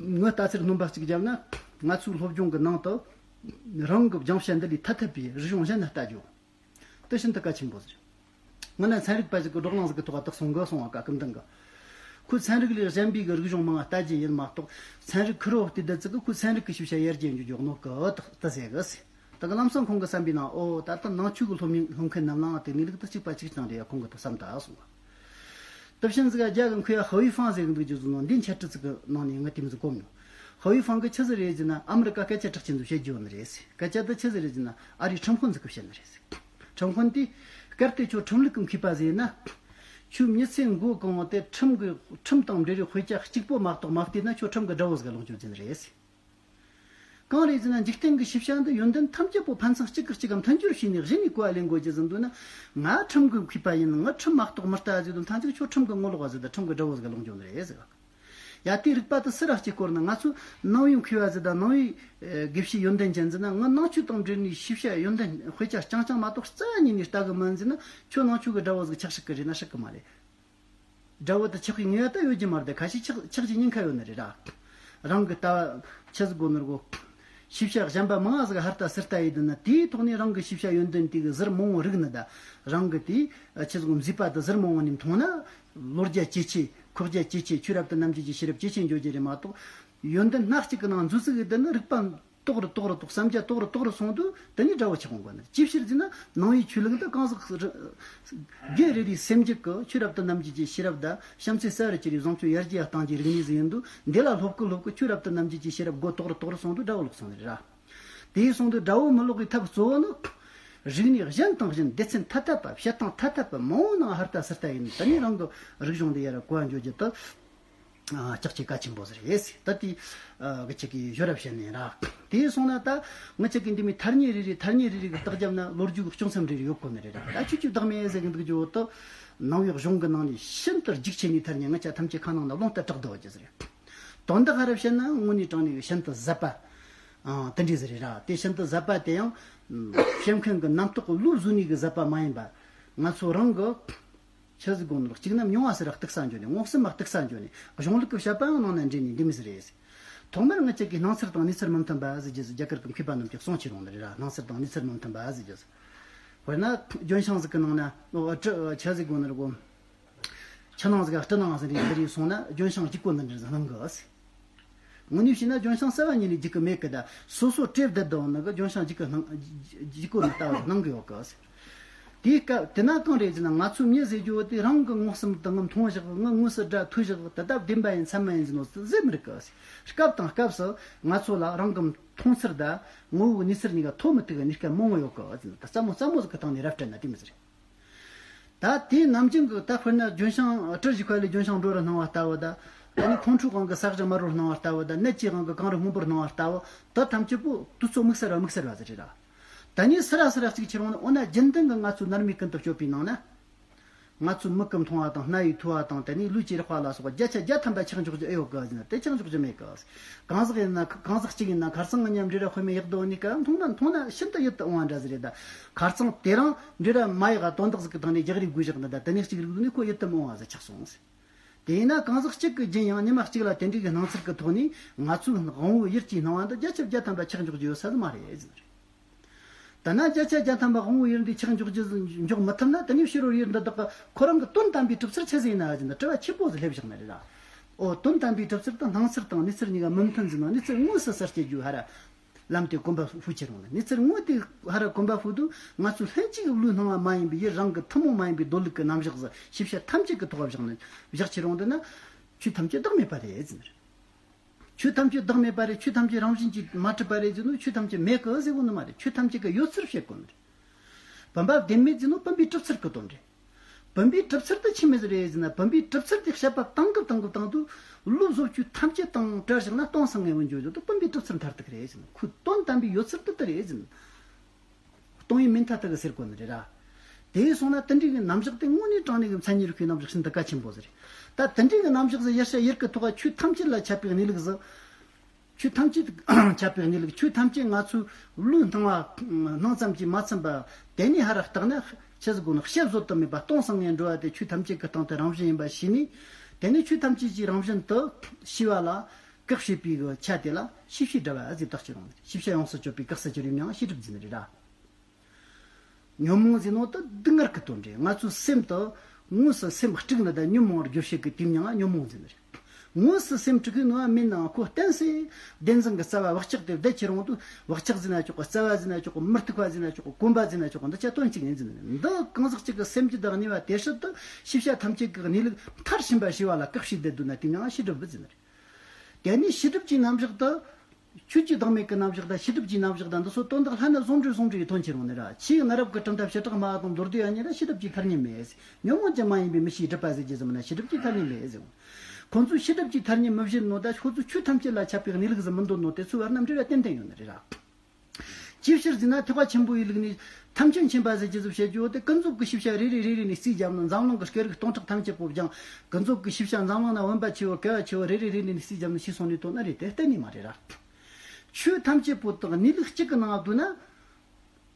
ངོས་ལྟ་ཚུལ་སྣོན་པ་གཅིག་བརྒྱབ་ན། ང་ཚོའི་སློབ་སྦྱོང་གི་ནང་དུ་རང་གི་སྦྱང་བྱ་འདི་ལས་ཐ་དད་པའི་རིག་གཞུང་གཞན་ལ་ལྟ་རྒྱུ། དེ་ཤིན་ཏུ་གལ་ཆེན་པོ་ཟེར། སྔོན་ན་ཚན་རིག་པ་ཞིག་གིས་བགྲོ་གླེང་ཟིག་གི་ཐོག་ཏུ་གསུང་གི་སོང་བ། ཀ་སྐུ་མདུན་གྱིས། ཁོས་ཚན་རིག་ལས་གཞན་པའི་གི་རིག་གཞུང་མང་བ་ལྟ་རྒྱུ་ཡིན་མ་གཏོགས། ཚན་རིག་ཁུར་བོ་དེ་འདི་ཙི་གི་ཁོས་ཚན་རིག་གི་ཤེས་བྱ་ཡར་རྒྱས་འགྱོ་རྒྱུ་ཡོད་ནོ་གི་དེ་ཟེར་གི་ཟེར། ད་གི་ལམ་སང་ཁོང་གི་བསམ་པའི་ནང་། ཨོ་ད་ལྟ་ནང་ཆོས་གི་སློབ་གཉེར་སློབ་མཁན་རྣམས་ལའང་དེ་གནས་ལུགས་དེ་གཅིག་པ་གཅིག་རྐྱང་རེད་ཡ། ཁོང་གིས་དེ་བསམ་ད་སོང་བ། དེ་བཞིན་ཟིག་རྒྱ་གི་མཁས་པ་ཧུའུ་ཧྥང་ཟེར་གི་འདུག་རྒྱུ་ཟིག་ནོ། འདི་འཆད་ཁྲིད་ཅིག་གི་ནང་ནས་ངས་དེ་མོ་ཟིག་གོ་མྱོང་། ཧུའུ་ཧྥང་གིས་ཆི་ཟིག་རེད་ཟེར་ན། ཨ་མི་རི་ཀ་སྐད་ཆ་གྲགས་ཅན་ཚོས་བཤད་རྒྱུ་ཡོད་ནི་རེད་ཟེར། སྐད་ཆ་དེ་ཆི་ཟིག་རེད་ཟེར་ན། ཨ་རིའི་ཁྲིམས་དཔོན་ཟིག་གིས་བཤད་ནི་རེད་ཟེར། ཁྲིམས་དཔོན་དེས། གལ་ཏེ་ཁྱོད་ཁྲིམས་ལུགས་ཀྱི་མཁས་པ་ཟིག་ཡིན་ན། ཁྱོད་མི་ཚེ་འགོ་གང་བོ་དེ་ཁྲིམས་ཀྱི་ཁྲིམས་དང་འབྲེལ་བའི་དཔེ་ཆ་གཅིག་པོ་མ་གཏོགས་མ་བལྟས་ན། ཁྱོད་ཁྲིམས་ཀྱི་དགྲ་བོ་ཟིག་ལོངས་སྤྱོད་ཟིན་རེད་ཟེར། གང་རེད་ཟེར་ན། འཇིག་རྟེན་གྱི་ཤེས་བྱ་འདི་ཡོན་ཏན་ཐམས་ཅད་པོ་ཕན་ཚུན་གཅིག་གིས་གཅིག་ག་མཐུན་སྦྱོར་བྱས་ནས་གཞི་ནས་གོ་བ་ལེན་དགོས་རྒྱུ་ཟིག་འདུག་ན། ང་ཁྲིམས་ཀྱི་མཁས་པ་ཡིན། ང་ཁྲིམས་མ་གཏོགས་མི་ལྟ་ཟེར་དུས། ཐམས་ཅད་ཁྱོད་ཁྲིམས་ཀྱི་ངོ་ལོག་པ་ཟིག་དང་ཁྲིམས་ཀྱི་དགྲ་བོ་ཟིག་ལོངས་སྤྱོད་ནི་རེད་ཟེར། ཡ། དེའི་རིགས་པ་དེ་སུ་ར་གཅིག་བསྐོར་ན། ང་ཚོ་ནང་པའི་མཁས་པ་ཟིག་དང་ནང་པའི་ཨེ་དགེ་བཤེས་ཡོན་ཏན་ཅན་ཟིག་ན། ང་ནང་ཆོས་དང་འབྲེལ་ནས་ཤེས་བྱ་ཡོན་ཏན་དཔེ་ཆ་རྐྱང་རྐྱང་མ་གཏོགས་རྩ་བ་ཉིད་ནས་ལྟ་གི་མིན་ཟེར་ན། ཁྱོད་ནང་ཆོས་ཀྱི་དགྲ་བོ་ཟིག་ཆགས་སྲིད་གི་རེད་ན་སྲིད་གི་མ་རེད། དགྲ་བོ་དེ་ཆགས་པའི་ངེས་པ་ད་ཡོད་རྒྱུ་མ་རེད། ཁ་ཤས་ཆགས་ཆགས་རྒྱུ་ཉེན་ཁ་ཡོད་ནི་རེད་ར། རང་གི་ལྟ་བ་ཆི་ཟིག་གོ་ནོར་གོ། ཤེས་བྱ་གཞན་པ་མང་ང་ཟིག་ཧར་ལྟ་ཚུར་ལྟ་ཡེད་དུས་ན། དེའི་ཐོག་ནས་རང་གི་ཤེས་བྱ་ཡོན་ཏན་དེ་གི་ཟུར་མང་བོ་རིག་ནི་དང་། རང་གི་དེ་ཆི་ཟིག་གོ་མཛེས་པ་དེ་ཟུར་མང་བོ་ནས་མཐོང་ན། བློ་རྒྱ་ཇེ་ཆེ། ཁོག་རྒྱ་ཇེ་ཆེ། ཆོས་རབ་ཏུ་རྣམ་འབྱེད་ཀྱི་ཤེས་རབ་ཇེ་ཆེ་འགྱོ་རྒྱུ་རེད་མ་གཏོགས། ཡོན་ཏན་སྣ་གཅིག་གི་ནང་འཛུལ་ཚུལ་གི་དེ་ནི་རིག་པ་དོག་རུ་དོག་རུ་དོག་བསམ་རྒྱ་དོག་རུ་དོག་རུ་སོང་དུས། དེ་ནས་དགྲ་བོ་ཆགས་འོང་གོ་ནི། ཅིའི་ཕྱིར་ཟེར་ན། ནང་པའི་ཆོས་ལུགས་འདི་གང་ཟག་སྒེར་རེ་རེའི་སེམས་རྒྱུད་ཀྱི་ཆོས་རབ་ཏུ་རྣམ་འབྱེད་ཀྱི་ཤེས་རབ་དང་། བྱམས་བརྩེ་ཟ་རུ་གྱུར་པའི་བཟང་སྤྱོད་ཡར་རྒྱས་གཏང་རྒྱུའི་རིག་གནས་ཟིག་ཡིན་དུས། འདི་ལ་སློབ་ཀི་སློབ་ཀི་ཆོས་རབ་ཏུ་རྣམ་འབྱེད་ཀྱི་ཤེས་རབ་སྒོ་དོག་རུ་དོག་རུ་སོང་དུས་དགྲ་བོ་ལོག་སོང་ནི་རེད་ར། དེའི་སོང་དུས་དགྲ་བོ་མི་ལོག་གི་ཐབས་གཙོ་བོ་ནི། རིག་གནས་གཞན་དང་གཞན། སྡེ་ཚན་ཐ་དད་པ། བཤད་སྟངས་ཐ་དད་པ་མང་བོ་ནང་ཧར་ལྟ་ཚུར་ལྟ་ཡེད་ནས། དེ་ནས་རང་གི་རིག་གཞུང་འདི་ཡར་གོ་བ་འགྱོ་རྒྱུ་དེ། ཨ། ལྕགས་ཀྱི་གལ་ཆེན་པོ་ཟེར་ཡས། ད་དེ་ཨ་གི་ཅིག་གི་ཞོར་ར་བཤད་ནས་ར། དེ་སོང་ན་ད་ང་ཅག་གི་འདི་མོ་ཐ་སྙད་རེ་རེ་ཐ་སྙད་རེ་རེ་གི་རྟགས་བརྒྱབ་ན་ལོ་རྒྱུས་ཀྱི་སྐྱོང་མཚམས་རེ་རེ་ཡོད་གོ་ནི་རེད་ར། ད་ཆོས་ཀྱི་བདག་མེད་ཟེར་གི་འདུག་རྒྱུ་བོ་དེ། ནང་པའི་གཞུང་གི་ནང་ནས་ཤིན་ཏུ་རྒྱུགས་ཆེ་ནི་ཐ་སྙད། ང་ཅག་ཐམས་ཅད་ཁ་ནང་ན་ལུང་ལྟར་གྲགས་འདུག་རྒྱུ་ཟེར། དོན་དག་ཧར་ར་བཤད་ན་དངོས་གནས་དྲང་གནས་ཤིན་ཏུ་ཟབ་པ། ཨ། དེ་འདྲ་ཟིག་རེད་ར། དེ་ཤིན་ཏུ་ཟབ་པ་དེ་ཡང་བཤད་མཁན་གྱི་རྣམ་རྟོག་གི་བློ་བཟོ་ནུས་ཀྱི་ཟབ་པ་མ་ཡིན་པ། ང་ཚོ་རང་གི་ཆི་ཟིག་དགོངས་ནོར། གཅིག་ནམ་མྱོང་བ་སུ་ར་གཏུགས་ས་འཇོག་ནས། མངོན་སུམ་མ་གཏུགས་ས་འཇོག་ནས། གཞུང་ལུགས་ཀྱི་བཤད་པའང་ནང་ན་འདྲེས་ནས་འདི་མོ་ཟིག་རེད། ཐོག་མར་ང་ཅག་གིས་སྣང་ཚུལ་དང་གནས་ཚུལ་མི་མཐུན་པ་ཟེར་རྒྱུ་ཟིག་རྒྱ་གར་གྱི་མཁས་པ་རྣམས་ཀྱིས་གསུང་བྱས་རུང་ནི་རེད་ར། སྣང་ཚུལ་དང་གནས་ཚུལ་མི་མཐུན་པ་ཟེར་རྒྱུ་ཟིག་དཔེར་ན་ལྗོན་ཤིང་ཟིག་གི་ནང་ན། ཨོ། སྤྲི། ཆི་ཟིག་དགོངས་ནོར་གོ། ཆུ་ནང་ཟིག་ག་སྤྲི་ནང་ཟིག་རེད། འདི་རེད་སོང་ན་ལྗོན་ཤིང་རྒྱུག་གོ་ནི་འདྲ་ཟིག་སྣང་གི། དངོས་གནས་བྱས་ན་ལྗོན་ཤིང་གསར་བ་ཉིད་ནས་རྒྱུག་གི་མེད་གི། ད་སོ་སོ་བྲེལ་བསྡད་འདུག་ནི་གི་ལྗོན་ཤིང་རྒྱུག་གི་སྣང་། རྒྱུག་གོ་ནི་ལྟ་བུ་སྣང་གི་ཡོད་གི། དེའི་སྐབས་དེ་ན་གང་རེད་ཟེར་ན། ང་ཚོའི་མྱི་ཟེར་རྒྱུ་བོ་དེ་རང་གི་མངོན་སུམ་དུ་ངས་མཐོང་བཞག་གི། ངས་དངོས་སུ་སྒྲ་ཐོས་བཞག་གི། དེ་ལྟ་བདེན་པ་ཡིན་མཚན་མ་ཡིན་ཟེར་ནོ་ཟེར་མི་རིགས་གི། སྐབས་དང་སྐབས་སུ་ང་ཚོ་ལ་རང་གི་མཐོང་ཚུལ་དང་ངོ་བོའི་གནས་ཚུལ་གཉིས་ཀ་ཐོགས་མི་ཐུབ་པའི་གནས་སྐབས་མང་བོ་ཡོད་གི་ཟེར་ན། ད་སླ་མོ་སླ་མོ་ཟིག་གི་སྟེང་ནས་ར་སྤྲད་ན་དེ་མོ་ཟིག་རེད། ད་དེའི་ནམ་རྒྱུན་གྱི། ད་དཔེར་ན་ལྗོན་ཤིང་སྤྲི་ཞིག་ཁ་ལས་ལྗོན་ཤིང་སྒྲོ་རུ་སྣང་བ་ལྟ་བུ་དང་། ཨ་ནི་ཁོང་ཁྲོའི་དབང་གིས་ས་གཞི་དམར་རུ་སྣང་བ་ལྟ་བུ་དང་། ནད་ཀྱི་དབང་གིས་གངས་རི་སྔོན་པོར་སྣང་བ་ལྟ་བུ། དེ་ཐམས་ཅད་པོ་དུས་ཚོད་དམིགས་བསལ་བ་དམིགས་བསལ་བ་ཟིག་རེད་ར། ད་ནི་སུ་ར་སུ་ར་གཅིག་ཁྱེར་འོང་ན། འོ་ན་རྒྱུན་ལྡན་གྱི་ང་ཚོའི་ནར་མའི་ཀུན་ཏུ་སྤྱོད་པའི་ནང་ན། ང་ཚོའི་མིག་གིས་མཐོང་བ་དང་། སྣ་ཡིས་ཐོས་པ་དང་། དེ་ནས་ལུས་ཀྱིས་རེག་པ་ལ་སོགས་པ་བརྒྱ་ཆ་བརྒྱ་ཐམ་པ་ཆགས་འཇོག་རྒྱུ་ཨེ་ཡོད་གི་ཟེར་ན། དེ་ཆགས་འཇོག་རྒྱུ་མེད་གི། གང་ཟག་ཡིན་ན། གང་ཟག་གཅིག་ཡིན་ན། ཁ་རྩང་གི་ཉམས་འབྲི་ར་དཔེ་མེད་ཡག་དོ་ནི་ཀ་མཐོང་ན་མཐོང་ན་ཤིན་ཏུ་ཡིད་དུ་འོང་བ་འདྲ་ཟིག་རེད། ད་ཁ་རྩང་དེ་རང་འབྲི་ར་མ་ཡག་ག་དོན་དག་ཟིག་གི་སྟེང་ནས་རྒྱག་རེས་དགོས་བཞག་ན། ད་དེ་ནས་གཅིག་རིག་ནས་ཁོ་ཡིད་དུ་མི་འོང་བ་ཟིག་ཆགས་སོང་ཟེར། དེ་ཡིན་ན་གང་ཟག་གཅིག་གི་རྒྱུན་ཡང་ཉི་མ་གཅིག་ལ་དེ་འདྲའི་གི་སྣང་ཚུལ་གི་ཐོག་ནས་ང་ཚོའི་དབང་པོ་ཡིད་ཀྱི་སྣང་བ་འདི་བརྒྱ་ཆ་བརྒྱ་ཐམ་པ་ཆགས་འཇོག་རྒྱུ་ཡོད་ས་ཟིག་མ་རེད་ཟེར། ད་ན་བརྒྱ་ཆ་བརྒྱ་ཐམ་པ་དབང་པོ་ཡུལ་འདི་ཆགས་འཇོག་རྒྱུ་འཇོག་མི་ཐུབ་ན། དེ་ནས་ཕྱི་རོལ་ཡུལ་འདི་དག་གི་ཁོ་རང་གི་དོན་དམ་པའི་གྲུབ་ཚུལ་ཆི་ཟིག་ཡིན་ན་ཟེར་ན། དྲི་བ་ཆེན་པོ་ཟིག་སླེབས་བཞག་ནི་རེད་ར། ཨོ། དོན་དམ་པའི་གྲུབ་ཚུལ་དང་སྣང་ཚུལ་དང་གནས་ཚུལ་གཉིས་ཀ་མི་མཐུན་ཟེར་ན། གནས་ཚུལ་དངོས་སུ་གསལ་བྱེད་རྒྱུ་ཧར་ར་ལམ་དེ་གོམ་པ་སྤོས་ཁྱེར་འོང་ན། གནས་ཚུལ་དངོས་དེ་ཧར་ར་གོམ་པ་སྤོས་དུས། ང་ཚོའི་ལྷན་སྐྱེས་ཀྱི་བློའི་སྣང་བ་མ་ཡིན་པའི། ཡུལ་རང་གི་ཐུན་མོང་མ་ཡིན་པའི་རྡོ་ལུགས་ཀྱི་རྣམ་གཞག་ཟིག་ཤེས་བྱ་ཐམས་ཅད་ཀྱི་ཐོག་བཞག་ནས་བཞག་ཁྱེར་འོང་དུས་ན། ཆོས་ཐམས་ཅད་བདག་མེད་པ་རེད་ཟེར་ནི་རེད། ཆོས་ཐམས་ཅད་བདག་མེད་པ་རེད། ཆོས་ཐམས་ཅད་རང་བཞིན་གྱིས་མ་གྲུབ་པ་རེད་ཟེར་ནོ། ཆོས་ཐམས་ཅད་མེད་གི་ཟེར་གོ་ནི་མ་རེད། ཆོས་ཐམས་ཅད་ཀྱི་ཡོད་ཚུལ་བཤད་གོ་ནི་རེད། བུམ་པ་བདེན་མེད་ཟེར་ནོ་བུམ་པའི་གྲུབ་ཚུལ་གི་དོན་རེད། བུམ་པའི་གྲུབ་ཚུལ་དེ་ཆི་མོ་ཟིག་རེད་ཟེར་ན། བུམ་པའི་གྲུབ་ཚུལ་དེ་བཤད་པ་བཏང་གི་བཏང་གི་བཏང་དུས་བློ་བཟོ་བཅོས་ཐམས་ཅད་དང་བྲལ་བཞག་ན་སྟོང་སང་ངེ་བོ་འཇོག་རྒྱུ་དེ་བུམ་པའི་གྲུབ་ཚུལ་མཐར་ཐུག་རེད་ཟེར་ན། ཁོའི་དོན་དམ་པའི་ཡོད་ཚུལ་དེ་དེ་རེད་ཟེར་ན། སྟོང་ཉིད་མིན་མཐའ་དག་གི་ཟེར་གོ་ནི་རེད་ར། དེ་སོང་ན་དེ་འདྲའི་གི་རྣམ་གཞག་དེ་དངོས་གནས་དྲང་གནས་གི་མཚན་ཉིད་རིག་པའི་རྣམ་གཞག་ཤིན་ཏུ་གལ་ཆེན་པོ་ཟིག་རེད། ད་དེ་འདྲའི་གི་རྣམ་གཞག་ཟིག་ཡར་ཤ་ཡར་གི་ཐོག་ག་ཆོས་ཐམས་ཅད་ལ་ཁྱབ་པའི་གནས་ལུགས་ཟིག་ཆོས་ཐམས་ཅད་ཁྱབ་པའི་གནས་ལུགས། ཆོས་ཐམས་ཅད་ང་ཚོའི་བློའི་སྣང་བ་སྣང་ཙམ་གྱིས་མ་ཚིམ་པ། དེ་ནས་ཧ་ར་བརྟགས་ན་ཆི་ཟིག་དགོས་ན་བཤད་བཟོད་དུ་མེད་པ་སྟོང་སང་ངེ་འགྲོ་བ་དེ་ཆོས་ཐམས་ཅད་ཀྱི་སྟེང་དུ་རང་བཞིན་ཡིན་པ་ཤེས་ནས། དེ་ནས་ཆོས་ཐམས་ཅད་ཀྱི་རང་བཞིན་དུ་ཤེས་པ་ལ་བཀག་བྱེད་པའི་གི་ཆ་དེ་ལ་ཤེས་བྱའི་སྒྲུབ་པ་ཟེར་བཏགས་ཀྱི་རུང་། ཤེས་བྱ་ཡོངས་སུ་གཅོད་པའི་བཀག་ས་ཀྱི་རིགས་མིང་ཤེས་སྒྲུབ་ཟེར་ནི་རེད་ར། ཉོན་མོངས་ཟེར་ནོ་དེ་སྡུག་བསྔལ་གྱི་དོན་རེད། ང་ཚོའི་སེམས་དེ་དངོས་སུ་སེམས་དཀྲུགས་ནི་དང་ཉོན་མོངས་པར་འགྱུར་བྱེད་ཀྱི་དེའི་མིང་ང་ཉོན་མོངས་ཟེར་ནི་རེད། དངོས་སུ་སེམས་དཀྲུགས་ནི་བ་མིན་ནའང་ཁོ་བསྟན་སྲིད་བདེན་འཛིན་གྱི་རྩ་བ་བག་ཆགས་དེ་བསྡད་ཁྱེར་འོང་དུས། བག་ཆགས་ཟེར་ན་ཆོག་གི། རྩ་བ་ཟེར་ན་ཆོག་གི། མུ་སྟེགས་པ་ཟེར་ན་ཆོག་གི། གོམས་པ་ཟེར་ན་ཆོག་གི། འདི་ཆ་དོན་གཅིག་ཡིན་ཟེར་ནི་རེད། འདི་གང་ཟག་གཅིག་གི་སེམས་རྒྱུད་དང་གནས་པ་དེ་སྲིད་དུ་ཤེས་བྱ་ཐམས་ཅད་ཀྱི་གནས་ལུགས་མཐར་ཕྱིན་པ་ཤེས་པ་ལ་བཀག་བྱས་བསྡད་འདུག་ན་དེའི་མིང་ང་ཤེས་སྒྲུབ་ཟེར་ནི་རེད། དེ་ནས་ཤེས་སྒྲུབ་ཀྱི་རྣམ་གཞག་དེ། ཆོས་ཀྱི་བདག་མེད་ཀྱི་རྣམ་གཞག་དང་ཤེས་སྒྲུབ་ཀྱི་རྣམ་གཞག་དང་འདི་ཚོ་དོན་དག་ལྷན་ནེ་ཟུང་འབྲེལ་ཟུང་འབྲེལ་གྱིས་མཐོང་ཁྱེར་འོང་ནི་ར། ཆོས་ཀྱི་གནས་རབ་ཀྱི་གྲུབ་མཐའ་བྱེ་བྲག་སྨྲ་བ་དང་མདོ་སྡེ་པ་གཉིས་ལ་ཤེས་སྒྲུབ་ཀྱི་ཐ་སྙད་མེད། ཉོན་མོངས་ཅན་མ་ཡིན་པའི་མི་ཤེས་སྒྲུབ་པ་ཟེར་རྒྱུ་ཟིག་མིན་ན་ཤེས་སྒྲུབ་ཀྱི་ཐ་སྙད་མེད་ཟེར། ཁོང་ཚོས་ཤེས་སྒྲུབ་ཀྱི་ཐ་སྙད་མི་བཞེད་ནོ་ད་ཁོ་ཚོས་ཆོས་ཐམས་ཅད་ལ་ཁྱབ་པའི་གནས་ལུགས་ཟིག་མི་འདོད་ནོ་དེ་ཚོའི་བར་ན་འབྲེལ་བ་ཏན་ཏན་ཡོད་ནི་རེད་ར། ཅིའི་ཕྱིར་ཟེར་ན་ཐེག་པ་ཆེན་པོའི་ལུགས་ནས་ཐམས་ཅད་མཁྱེན་པ་ཟེར་རྒྱུ་ཟིག་བཤད་རྒྱུ་བོ་དེ་ཀུན་རྫོབ་ཀྱི་ཤེས་བྱ་རེ་རེ་རེ་རེ་ནས་རྩིས་བརྒྱབ་ན་འཛམ་གླིང་གི་སྐད་རིགས་སྟོང་ཕྲག་ཐམས་ཅད་པོ་སྦྱངས། ཀུན་རྫོབ་ཀྱི་ཤེས་བྱ་འཛམ་གླིང་ན་བུམ་པ་ཆེ་བོ་གལ་བ་ཆེ་བོ་རེ་རེ་རེ་རེ་ནས་རྩིས་བརྒྱབ་ན་ཤེས་སོང་ནས་དོན་ན་རེད། དེ་གཏན་ནས་མ་རེད་ར། ཆོས་ཐམས་ཅད་པོ་དག་གནས་ལུགས་གཅིག་གི་ནང་བསྡུས་ན།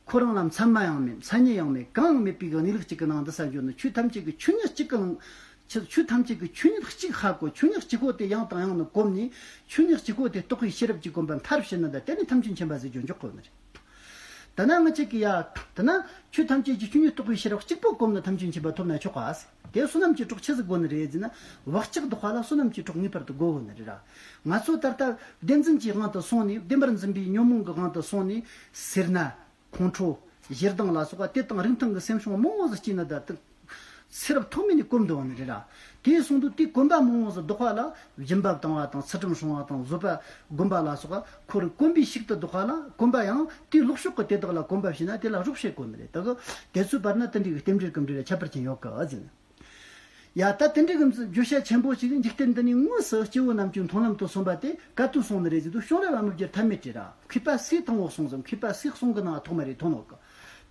ཁོ་རང་ལ་མཚན་མ་ཡང་མེད། མཚན་ཉིད་ཡང་མེད། གང་ཡང་མེད་པའི་གི་གནས་ལུགས་གཅིག་གི་ནང་འདི་ས་འཇོག་ནི། ཆོས་ཐམས་ཅད་ཀྱི་ཆོས་ཉིད་གཅིག་གི་ནང་། ཆོས་ཆོས་ཐམས་ཅད་ཀྱི་ཆོས་ཉིད་གཅིག་ཧ་གོ། ཆོས་ཉིད་གཅིག་པོ་དེ་ཡང་དང་ཡང་ནས་གོམས་ནས། ཆོས་ཉིད་གཅིག་པོ་དེ་རྟོགས་པའི་ཤེས་རབ་ཀྱིས་གོམས་པ་མཐར་ཕྱིན་ནི་དང་། དེ་ནི་ཐམས་ཅད་མཁྱེན་པ་ཟེར་རྒྱུ་འཇོག་དགོས་ནི་རེད། དེ་ན་ང་གཅིག་གིས་ཡ། དེ་ན་ཆོས་ཐམས་ཅད་ཀྱི་ཆོས་ཉིད་རྟོགས་པའི་ཤེས་རབ་གཅིག་པོ་གོམས་ནས་ཐམས་ཅད་མཁྱེན་པ་ཐོབ་ན་ཆོག་ག་ཟེར། དེ་བསོད་ནམས་ཀྱི་གྲོགས་ཆི་ཟིག་དགོས་ནི་རེད་ཟེར་ན། བག་ཆགས་ལྡོག་པ་ལ་བསོད་ནམས་ཀྱི་གྲོགས་ངེས་པར་དུ་དགོས་གོ་ནི་རེད་ར། ང་ཚོ་ད་ལྟ་བདེན་འཛིན་གྱི་དབང་དུ་སོང་ནས། བདེན་པར་འཛིན་པའི་ཉོན་མོངས་ཀྱི་དབང་དུ་སོང་ནས་ཟེར་ན། ཁོང་ཁྲོ། ཞེ་སྡང་ལ་སོགས་པ་དེ་དང་རིགས་མཐུན་གྱི་སེམས་བྱུང་མང་བོ་ཟིག་སྐྱེས་ན། ད་དུང་ཚེ་རབས་ཐོག་མེད་ནས་གོམས་འདུག་ནི་རེད་ར། དེ་སོང་དུས་དེ་གོམས་པ་མང་བོ་ཟིག་ལྡོག་པ་ལ་སྦྱིན་པ་བཏང་བ་དང་། ཚུལ་ཁྲིམས་སྲུང་བ་དང་། བཟོད་པ་སྒོམ་པ་ལ་སོགས་པ་ཁོ་རང་གོམས་པའི་ཤུགས་དུ་ལྡོག་པ་ལ། གོམས་པ་ཡང་དེའི་ལོག་ཕྱོགས་ཀྱི་དེ་དག་ལ་གོམས་པ་བྱས་ན་དེ་ལ་རོགས་བྱེད་དགོས་ནི་རེད། ད་གི་དེ་ཚོའི་བར་ན་དེ་འདྲའི་གི་རྟེན་འབྲེལ་གི་འབྲེལ་བ་ཁྱད་པར་ཅན་ཡོད་གི་ཟེར་ནས། ཡ། ད་དེ་འདྲའི་གི་བརྗོད་བྱ་ཆེན་པོ་ཞིག་འཇིག་རྟེན་འདི་ནས་དངོས་སུ་སྐྱེ་བོ་རྣམས་ཀྱི་མཐོང་ལམ་དུ་སོང་བ་དེ་ག་དུས་སོང་ནི་རེད་ཟེར་དུས། བྱུང་རབས་པ་མི་བརྒྱར་ཐབས་མེད་བྲིས་ར། མཁས་པ་སུའི་དང་པོ་སོང་ཟིག་མཁས་པ་སུའི་གསུང་གི་ནང་ཐོག་མ་རེད་ཐོན་ནོ་གི།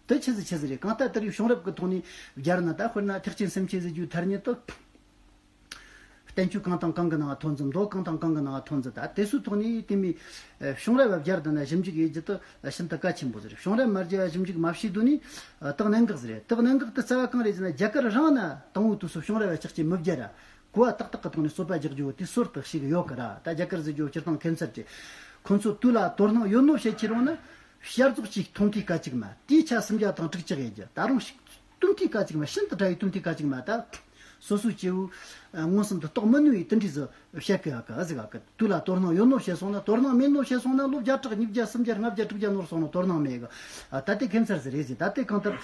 དེ་ཆི་ཟིག་ཆི་ཟིག་རེད། གང་ལྟར་དེ་རིགས་བྱུང་རབས་ཀྱི་ཐོག་ནས་བརྒྱར་ན། ད་དཔེར་ན་ཐེག་ཆེན་སེམས་བསྐྱེད་ཟེར་རྒྱུའི་ཐ་སྙད་དེ། བསྟན་བཅོས་གང་དང་གང་གི་ནང་ཐོན་ཟིག་མདོ་གང་དང་གང་གི་ནང་ཐོན་ཟིག་ད་དེ་ཚོའི་ཐོག་ནས་དེ་མོ་བྱུང་རབས་པ་བརྒྱར་བསྡད་ན་ཞིབ་འཇུག་ཡེད་རྒྱུ་དེ་ཤིན་ཏུ་གལ་ཆེན་པོ་ཟིག་རེད། བྱུང་རབས་མ་བརྒྱ་ཞིབ་འཇུག་མ་བྱས་དུས་ནས་དེ་གནད་འགག་ཟིག་རེད། དེ་གནད་འགག་དེ་རྩ་བ་གང་རེད་ཟེར་ན། རྒྱ་གར་རང་ན་དང་པོའི་དུས་སུ་བྱུང་རབས་པ་ཅག་གིས་མི་བརྒྱར་ར། གོ་བ་ཏག་ཏག་གི་ཐོག་ནས་རྩོད་པ་རྒྱག་རྒྱུ་དེ་སྲོལ་དུ་ཞུགས་ཡོད་གི་ར། ད་རྒྱ་གར་ཟེར་རྒྱུ་སྤྱིར་བཏང་ཁྱད་མཚར་ཏེ། ཁོ་ཚོ་དུས་ལ་དོ་སྣང་ཡོད་ནོ་བཤད་ཁྱེར་འོང་ན། བྱ་རྫོགས་ཀྱི་མཐོང་ཐོས་སྐད་ཅིག་མ། དེའི་ཆ་སུམ་བརྒྱ་དང་དྲུག་ཅུ་ཡོད་རྒྱུ། ད་རུང་ཞིག་སྟོན་ཐོས་སྐད་ཅིག་མ། ཤིན་ཏུ་ཕྲ་བའི་སྟོན་ཐོས་སྐད་ཅིག་མ། ད་སོ་སོའི་སྐྱེ་བོ་མངོན་སུམ་དུ་རྟོགས་མི་ནུས་པའི་དེ་འདྲ་ཟིག་བཤད་གི་ཡོད་གི་ཟེར་གི། དུས་ལ་དོ་སྣང་ཡོད་ནོ་བཤད་སོང་ན། དོ་སྣང་མེད་ནོ་བཤད་སོང་ན་ལོ་བརྒྱ་ཕྲག་ཉིས་བརྒྱ་སུམ་བརྒྱ་ལྔ་བརྒྱ་དྲུག་བརྒྱ་ནོར་སོང་ནོ་དོ་སྣང་མེད་གི། ད་དེ་ཁྱད་མཚར་ཟིག་རེད་ཟེར། ད་དེ་གང་ལྟར་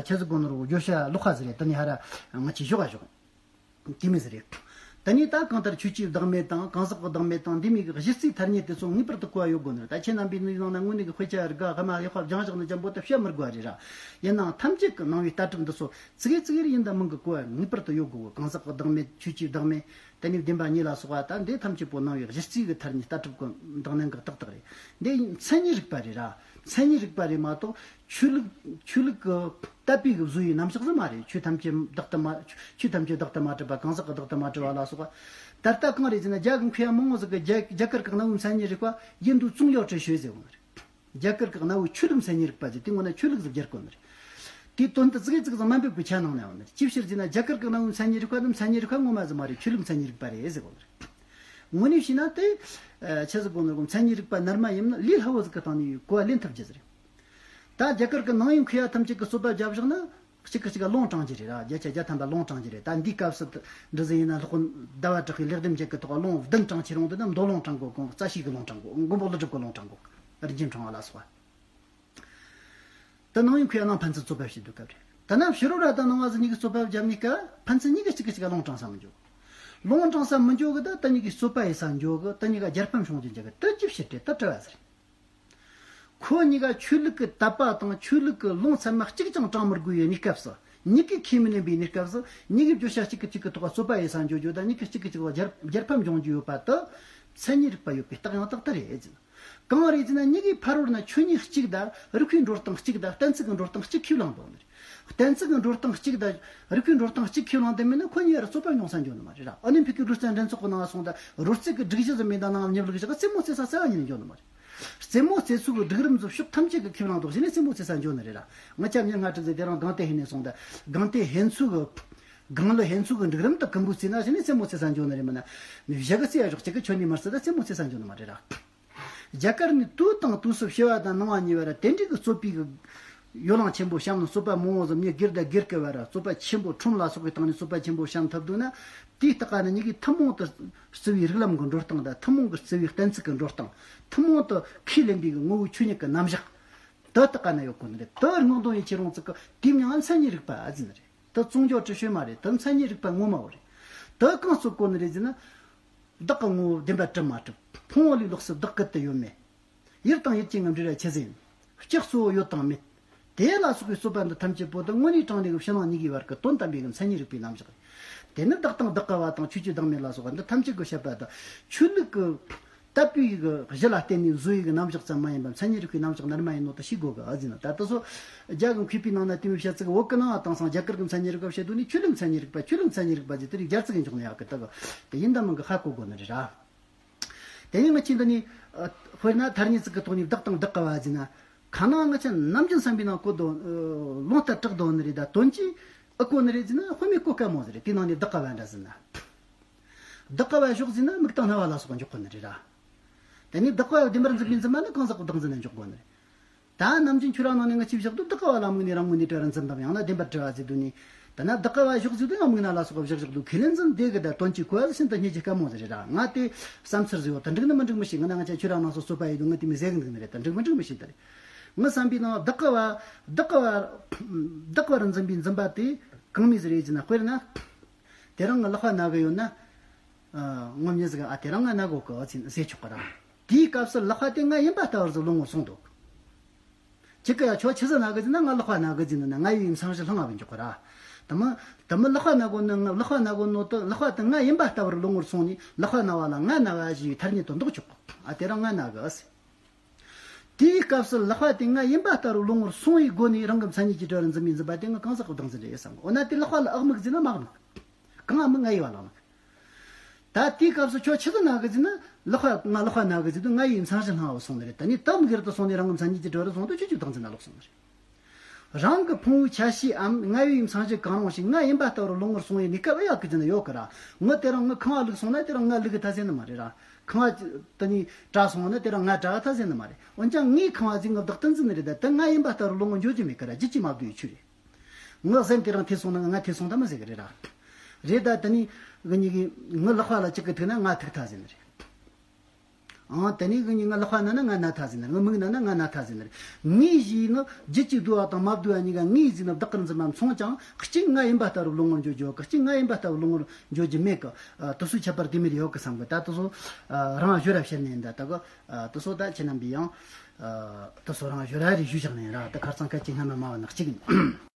ཆི་ཟིག་དགོས་ནོ་རུ་བརྗོད་བྱ་ལོག་པ་ཟིག་རེད། དེ་ནས་ཧ་ར་ང་ཆི་ཞོག་ག་ཞོག་དེ་མོ་ཟིག་རེད། དེ་ནས་ད་གང་ལྟར་ཆོས་ཀྱི་བདག་མེད་དང་། གང་ཟག་གི་བདག་མེད་དང་། འདི་མོ་གི་གཞི་རྩའི་ཐ་སྙད་དེ་ཚོ་ངེས་པར་དུ་གོ་བ་ཡོད་དགོས་ནི་རེད། ད་ཁྱེད་རྣམ་པས་འདིའི་ནང་ན་དངོས་གནས་ཀྱི་དཔེ་ཆ་དགའ་ག་མ་ཡག་པ་སྦྱངས་བཞག་ནི་ཅན་པོ་དེ་བཤད་མི་དགོས་པ་རེད་ར། ཡིན་ནའང་ཐམས་ཅད་ཀྱི་སྣང་བའི་ལྟ་གྲུབ་འདི་ཚོ་ཙི་གེ་ཙི་གེ་རེ་ཡིན་ད་མིན་གི་གོ་བ་ངེས་པར་དུ་ཡོད་དགོས་གི། གང་ཟག་གི་བདག་མེད། ཆོས་ཀྱི་བདག་མེད། དེ་ནས་བདེན་པ་གཉིས་ལ་སོགས་པ། ད་འདི་ཐམས་ཅད་པོ་སྣང་བའི་གཞི་རྩའི་གི་ཐ་སྙད་ལྟ་གྲུབ་ཀྱི་འདང་གནད་འགག་ཏག་ཏག་རེད། འདི་མཚན་ཉིད་རིག་པ་རེད་ར། མཚན་ཉིད་རིག་པ་རེད་མ་གཏོགས། ཆོས་ལུགས། ཆོས་ལུགས་ཀྱི་དད་པའི་གི་བཟོ་བའི་རྣམ་གཞག་ཟིག་མ་རེད། ཆོས་ཐམས་ཅད་བདག་ཏུ་མ། ཆོས་ཐམས་ཅད་བདག་ཏུ་མ་གྲུབ་པ། གང་ཟག་གི་བདག་ཏུ་མ་གྲུབ་པ་ལ་སོགས་པ། ད་ལྟ་གང་རེད་ཟེར་ན། རྒྱ་གི་མཁས་པ་མང་བོ་ཟིག་གིས་རྒྱ་རྒྱ་གར་གྱི་གནའ་བོའི་མཚན་ཉིད་རིག་པ་ཡིན་དུ་ཙུང་ཡོ་ཀྲི་ཞོས་ཟེར་བ་རེད། རྒྱ་གར་གྱི་གནའ་བོའི་ཆོས་ལུགས་མཚན་ཉིད་རིག་པ་ཟེར། དེ་ངོ་ན་ཆོས་ལུགས་ཟིག་སྦྱར་གོ་ནི་རེད། དེའི་དོན་དེ་ཙི་གེ་ཙི་གེ་ཟིག་དམའ་འབེབས་ཀྱི་ཆ་ནང་ན་ཡོང་ནི་རེད། ཅིའི་ཕྱིར་ཟེར་ན། རྒྱ་གར་གྱི་གནའ་བོའི་མཚན་ཉིད་རིག་པ་དེ་མཚན་ཉིད་རིག་པ་ངོ་མ་ཟིག་མ་རེད། ཆོས་ལུགས་མཚན་ཉིད་རིག་པ་རེད་ཟེར་གོ་ནི་རེད། དངོས་གནས་བྱས་ན་དེ། ཆི་ཟིག་གོ་ནི་རེད། མཚན་ཉིད་རིག་པ་རྣལ་མ་ཡིན་ན་ལས་སླ་བོ་ཟིག་གི་སྟེང་ནས་གོ་བ་ལེན་ཐུབ་རྒྱུ་ཟིག་རེད། ད་རྒྱ་གར་གྱི་ནང་པའི་མཁས་པ་ཐམས་ཅད་ཀྱིས་རྩོད་པ་བརྒྱབ་བཞག་ན། གཅིག་གིས་གཅིག་ལ་ལུང་དྲངས་རྒྱུ་རེད་ར། བརྒྱ་ཆ་བརྒྱ་ཐམ་པ་ལུང་དྲངས་རྒྱུ་རེད། ད་འདིའི་སྐབས་སུ་འདྲ་ཟིག་ཡིན་ན། སློབ་དཔོན་ཟླ་བ་གྲགས་པའི་ལེགས་ལྡན་འབྱེད་ཀྱི་ཐོག་ལུང་བདུན་དྲངས་ཁྱེར་འོང་དུས་ན། མདོ་ལུང་དྲངས་གོ། གོང་རྩ་ཤེས་ཀྱི་ལུང་དྲངས་གོ། མགོན་པོ་ཀླུ་སྒྲུབ་ཀྱི་ལུང་དྲངས་གོ། རིན་ཆེན་ཕྲེང་བ་ལ་སོགས་པ། ད་ནང་པའི་མཁས་པ་ནང་ཕན་ཚུན་རྩོད་པ་བྱེད་དུས་སྐབས་རེད། ད་ནང་ཕྱི་རོལ་པ་དང་ནང་པ་ཟིག་གཉིས་ཀྱིས་རྩོད་པ་བརྒྱབ་ནས་སྐབས། ཕན་ཚུན་གཉིས་ཀྱིས་གཅིག་གིས་གཅིག་ལ་ལུང་དྲངས་ས་མི་འཇུག་ལུང་དྲངས་ས་མི་འགྱོ་གི། ད་དེ་གཉིས་ཀྱི་རྩོད་པ་ཡེ་ས་འགྱོ་གི། དེ་གཉིས་ཀ་རྒྱལ་ཕམ་བྱུང་རྒྱུ་འཇུག་གི། དེ་ཅི་ཕྱིར་ཏེ་ད་དྲི་བ་ཟེར། ཁོ་གཉིས་ཀ་ཆོས་ལུགས་ཀྱི་དད་པ་དང་ཆོས་ལུགས་ཀྱི་ལུང་ཚད་མ་གཅིག་ཀྱང་དྲང་མི་དགོས་པའི་གནས་སྐབས་སུ། གཉིས་ཀས་ཁས་མི་ལེན་པའི་གནས་སྐབས་སུ། གཉིས་ཀས་བརྗོད་བྱ་གཅིག་གིས་གཅིག་གི་ཐོག་རྩོད་པ་ཡེ་ས་འགྱོ་རྒྱུ་དང་། གཉིས་ཀས་གཅིག་གིས་གཅིག་ལ་རྒྱལ་རྒྱལ་ཕམ་འབྱུང་རྒྱུ་ཡོད་པ་དེ། མཚན་ཉིད་རིག་པ་ཡོད་པའི་རྟགས་ཡང་དག་ལྟར་རེད་ཟེར། གང་རེད་ཟེར་ན། གཉིས་ཀའི་ཕ་རོལ་ན་ཆོས་ཉིད་གཅིག་དང་རིགས་པའི་འགྲོ་སྟངས་གཅིག་དང་གཏན་ཚིགས་ཀྱི་འགྲོ་སྟངས་གཅིག་ཁས་བླངས་འདུག་ནི། གཏན་ཚིགས་ཀྱི་འགྲོ་སྟངས་གཅིག་དང་རིགས་པའི་འགྲོ་སྟངས་གཅིག་ཁས་བླངས་དེ་མིན་ན། ཁོ་གཉིས་བར་རྩོད་པ་ཡོང་ས་འགྱོ་ནི་མ་རེད་ར། ཨོ་ལིམ་ཕིག་གི་རོལ་རྩེད་འགྲན་ཚོགས་ཀྱི་ནང་སོང་ད། རོལ་རྩེད་ཀྱི་སྒྲིག་གཞི་ཟིན་མིན་དང་། ནང་མཉམ་ལུགས་བཞག་རྩེད་མོ་རྩེ་ས་རྩེ་བ་ཉིད་ནས་འགྱོ་ནི་མ་རེད། རྩེད་མོ་རྩེ་ཚུལ་གྱི་སྒྲིག་རིམ་ཚོ་ཕྱོགས་ཐམས་ཅད་ཀྱིས་ཁས་བླངས་འདུག་ཟེར་ནས་རྩེད་མོ་རྩེ་ས་འགྱོ་ནི་རེད་ར། ང་སྐྱབས་མྱི་སྔ་དྲུག་ཟེར། དེ་རིང་སྒང་སྟེང་ཧན་ནས་སོང་ད། སྒང་སྟེང་ཧན་ཚུལ་གྱི། སྒང་ལི་ཧན་ཚུལ་གྱི་སྒྲིག་རིམ་དེ་ཀིམ་པོ་རྩེས་ན་ཟེར་ནས་རྩེད་མོ་རྩེ་ས་འགྱོ་ནི་རེད། མིན་ན་ནི་བཞག་གི་རྩེ་ཡ་ཞོག་གཅིག་གི་ཁྱོན་ནས་མ་རྩེ་ད་རྩེད་མོ་རྩེ་ས་འགྱོ་ནི་མ་རེད་ར། རྒྱ་གར་ནི་དུས་དང་དུས་སུ་ཞི་བ་དང་སྣང་བ་གཉིས་བར་དེ་འདྲའི་གི་རྩོད་པའི་གི་ཡོ་ལང་ཆེན་པོ་བཤམས་ནས། རྩོད་པ་མང་བོ་ཟིག་མྱི་སྒེར་དང་སྒེར་གྱི་བར་རྩོད་པ་ཆེན་པོ། ཁྲོམ་ལ་སོགས་ཀྱི་སྟེང་ནས་རྩོད་པ་ཆེན་པོ་བཤམས་ཐུབ་འདུག་ན། དེའི་རྟགས་ནི་གཉིས་ཀའི་ཐུན་མོང་དུ་བརྩི་བའི་རིགས་ལམ་གྱི་འགྲོ་སྟངས་དང་། ཐུན་མོང་གི་བརྩི་བའི་གཏན་ཚིགས་ཀྱི་འགྲོ་སྟངས། ཐུན་མོང་དུ་ཁས་ལེན་པའི་གི་ངོ་བོའི་ཆོས་ཉིད་ཀྱི་རྣམ་གཞག་དེ་རྟགས་ན་ཡོད་དགོས་ནི་རེད། དེ་སྔོག་འདོན་ཡེད་ཁྱེད་རང་ཚོ་གི་དེའི་མིང་ང་མཚན་ཉིད་རིག་པ་ཟེར་ནི་རེད། དེ་བཙོང་སྦྱོར་བྲི་ཤོས་མ་རེད། དེ་མཚན་ཉིད་རིག་པ་ངོ་མ་བོ་རེད། དེ་གང་རྩོད་དགོས་ནི་རེད་ཟེར་ན། བདག་གི་ངོ་བོ་བདེན་པར་གྲུབ་མ་གྲུབ། ཕུང་པོ་ལས་ལོགས་སུ་བདག་གི་དུ་ཡོད་མེད། ཡུལ་དང་ཡུལ་ཅན་གྱི་འབྲེལ་བ་ཆི་ཟིག་ཡིན། སྤྱི་གཙོ་བོ་ཡོད་དང་མེད། དེ་ལ་སོགས་པའི་རྩོད་པ་འདི་ཐམས་ཅད་པོ་དེ་དངོས་གནས་དྲང་གནས་ཀྱི་ཕྱི་ནང་གཉིས་ཀའི་བར་གྱི་དོན་དམ་པའི་གི་མཚན་ཉིད་རིག་པའི་རྣམ་གཞག་རེད། དེ་ནི་བདག་དང་བདག་གི་བ་དང་ཆོས་ཀྱི་བདག་མེད་ལ་སོགས་པ་འདི་ཐམས་ཅད་ཀྱི་བཤད་པ་དང་། ཆོས་ལུགས་ཀྱི་དད་པའི་གི་གཞི་ལ་བརྟེན་ནས་བཟོ་ཡི་གི་རྣམ་གཞག་ཙམ་མ་ཡིན་པར་མཚན་ཉིད་རིག་པའི་རྣམ་གཞག་ནར་མ་ཡིན་ནོ་དེ་ཤེས་དགོས་གི་ཨ་ཟེར་ན། ད་དེ་ཚོ་རྒྱ་གི་མཁས་པའི་ནང་ན་དེ་མོ་བཤད་ཚིག་བོད་ཀྱི་ནང་ང་བཏང་སང་རྒྱ་གར་གྱི་མཚན་ཉིད་རིག་པ་བཤད་དུས་ནི། ཆོས་ལུགས་མཚན་ཉིད་རིག་པ། ཆོས་ལུགས་མཚན་ཉིད་རིག་པ་ཟེར་དེ་རིགས་སྦྱར་ཚིག་ཡིན་ཆོག་ནི་ཡག་གི། ད་གི་དེ་ཡིན་དང་མིན་གི་ཧ་གོ་དགོས་ནི་རེད་ར། དེ་ནས་ང་ཆེ་འདི་ནས། ཨ། དཔེར་ན་ཐ་སྙད་ཅིག་གི་ཐོག་ནས་བདག་དང་བདག་གི་བ་ཟེར་ན། ཁ་ནང་ང་ཆ་ནམ་རྒྱུན་བསམ་པའི་ནང་གོ་དོ། ཨ། ལུང་ལྟར་གྲགས་དོ་ནི་རེད། ད་དོན་གྱིས་ཨེ་གོ་ནི་རེད་ཟེར་ན། དཔེ་མེད་གོ་དཀའ་མོ་ཟིག་རེད། དེ་ནང་ནས་བདག་གི་བ་འདྲ་ཟེར་ན། བདག་གི་བ་ཞོག་ཟེར་ན་མིག་དང་རྣ་བ་ལ་སོགས་པ་འཇོག་གོ་ནི་རེད་ར། དེ་ནས་བདག་གི་བ་བདེན་པར་འཛིན་པའི་འཛིན་པ་ནི་གང་ཟག་གི་བདག་འཛིན་ལ་འཇོག་དགོས་ནི་རེད། ད་ནམ་རྒྱུན་ཁྱོད་རང་ནང་ནས་ང་ཆེ་བཞག་དུས་བདག་གི་བ་ལ་དམིགས་ནས་རང་ངོས་ནས་བྲལ་བར་འཛིན་པ། ཡང་ན་བདེན་པར་བྲལ་བ་ཟེར་དུས་ནི། ད་ན་བདག་གི་བ་ཞོག་ཟེར་དུས་ཡང་མིག་རྣ་ལ་སོགས་པ་བཞག་བཞག་དུས། ཁས་ལེན་འཛིན་དེ་གི་ད་དོན་གྱིས་གོ་བ་ཤིན་ཏུ་རྙེད་རྒྱུ་དཀའ་མོ་ཟིག་རེད་ར། ང་དེ་བསམ་ཚུལ་ཟིག་ཡོད། ད་འགྲིག་ནི་མི་འགྲིག་མི་ཤེས། ང་ན་ང་ཆ་ཁྱོད་རང་ནང་སོ་རྩོད་པ་ཡེད་དུས་ང་དེ་མོ་ཟེར་གི་འདུག་ནི་རེད། ད་འགྲིག་མི་འགྲིག་མི་ཤེས། ད་རེད། ངའི་བསམ་པའི་ནང་བདག་གི་བ། བདག་གི་བ། བདག་པར་འཛིན་པའི་འཛིན་པ་དེ་གང་མོ་ཟིག་རེད་ཟེར་ན། དཔེར་ན། དེ་རིང་ང་ལག་པ་ན་གི་ཡོད་ན། ཨ། ངོ་མ་ཟིག་ག། ཨ། དེ་རིང་ང་ན་གོ་གི་ཟེར་ཟེར་ཆོག་གི་ར། དེའི་སྐབས་སུ་ལག་པ་དེ་ང་ཡིན་པ་ལྟ་བུར་ཟིག་བློ་ངོར་སོང་འདུག། ཅིག་གི་ཡ། ཁྱོད་ཆི་ཟིག་ན་གི་ཟེར་ན། ང་ལག་པ་ན་གི་ཟེར་ནི་ན། ང་ཡི་མཚང་གཞི་བླངས་པ་འཇོག་གི་ར། དེ་མོ་དེ་མོ་ལག་པ་ན་གོ་ནི། ལག་པ་ན་གོ་ནོ་དེ། ལག་པ་དེ་ང་ཡིན་པ་ལྟ་བུར་བློ་ངོར་སོང་ནས། ལག་པ་ན་བ་ལ་ང་ན་བ་ཞེས་པའི་ཐ་སྙད་དུ་འདོགས་ཆོག་གི། ཨ། དེ་རིང་ང་ན་གི་ཟེར། དེའི་སྐབས་སུ་ལག་པ་དེ་ང་ཡིན་པ་ལྟ་བུར་བློ་ངོར་སོང་བའི་སྒོ་ནས་རང་གི་མཚན་ཉིད་ཀྱིས་གྲུབ་པར་འཛིན་པའི་འཛིན་པ་དེ་ང་གང་ཟག་གི་བདག་འཛིན་རེད་བསམ་གི། འོ་ན་དེ་ལག་པ་ལ་ཨེ་དམིགས་ཟེར་ན་མ་དམིགས། གང་ཨེ་དམིགས། ང་ཡི་བ་ལ་དམིགས། ད་དེའི་སྐབས་སུ་ཁྱོད་ཆི་ཟིག་ན་གི་ཟེར་ན། ལག་པ། ང་ལག་པ་ན་གི་ཟེར་དུས་ང་ཡི་མཚང་གཞི་བླངས་པ་སོང་ནི་རེད། ད་ནི་དེ་མོ་སྒེར་དུ་སོང་ནས་རང་གི་མཚན་ཉིད་ཀྱིས་གྲུབ་པར་སོང་དུས་ཁྱོད་ཀྱི་བདག་འཛིན་ན་ལོག་སོང་ནི་རེད། རང་གི་ཕུང་པོའི་ཆ་ཤས་འམ་ང་ཡི་མཚང་གཞི་གང་རུང་ཞིག་ང་ཡིན་པ་ལྟ་བུར་བློ་ངོར་སོང་བའི་གནས་སྐབས་ཨེ་ཡག་གི་ཟེར་ན་ཡོད་གི་ར། ངས་དེ་རིང་ངའི་ཁང་བ་བླུགས་སོང་ན་དེ་རིང་ང་བླུགས་གི་ཐལ་ཟེར་ནི་མ་རེད་ར། ཁང་བ་དེ་ནས་བྲག་སོང་ན་དེ་རིང་ང་བྲག་གི་ཐལ་ཟེར་ནི་མ་རེད། འོན་ཀྱང་ངའི་ཁང་བ་ཟིག་ངའི་བདག་ཏུ་འཛིན་ནི་རེད། ད་དེ་ང་ཡིན་པ་ལྟ་བུར་བློ་ངོར་འཇོག་རྒྱུ་མེད་གི་ར། རྒྱུད་ཀྱིས་མ་བསྡུས་པའི་ཆོས་རེད། ངའི་སེམས་དེ་རིང་དེ་སོང་ན་ང་དེ་སོང་ད་མི་ཟེར་གི་རེད་ར། རེད། ད་དེ་ནས་ང་གཉིས་ཀྱིས་ངའི་ལག་པ་ལ་གཅིག་གིས་ཐུག་ན་ང་ཐུག་ཐལ་ཟེར་ནི་རེད། ཨང་། དེ་ནས་ང་གཉིས་ཀྱིས་ལག་པ་ན་ན་ང་ན་ཐལ་ཟེར་ནི་རེད། ངའི་མིག་ན་ན་ང་ན་ཐལ་ཟེར་ནི་རེད། ངའི་ཟེར་ནི་རྒྱུད་ཀྱིས་བསྡུས་པ་དང་མ་བསྡུས་པ་གཉིས་ཀ། ངའི་ཟེར་ནི་བདག་གིར་འཛིན་པ་མཚུངས་ཀྱང་། གཅིག་ང་ཡིན་པ་ལྟ་བུར་བློ་ངོར་འཇོག་རྒྱུ་ཡོད་གི། གཅིག་ང་ཡིན་པ་ལྟ་བུར་བློ་ངོར་འཇོག་རྒྱུ་མེད་གི། ཨ། དེ་ཚོའི་ཁྱད་པར་དེ་མོ་རེ་ཡོད་གི་བསམ་གི། ད་དེ་ཚོ། ཨ། རང་གཞོལ་ར་བྱེད་ནི་ཡིན། ད་ད་གི། ཨ། དེ་ཚོ་ད་ཁྱེད་རྣམ་པས་ཡང་། ཨ། དེ་ཚོ་རང་གཞོལ་ར་རེ་ཞུས་བཞག་ནི་ཡིན་ར། ད་ཁར་སང་སྐད་ཅིག་སྔ་མ་མ་བ་ནག་གཅིག་ཡིན།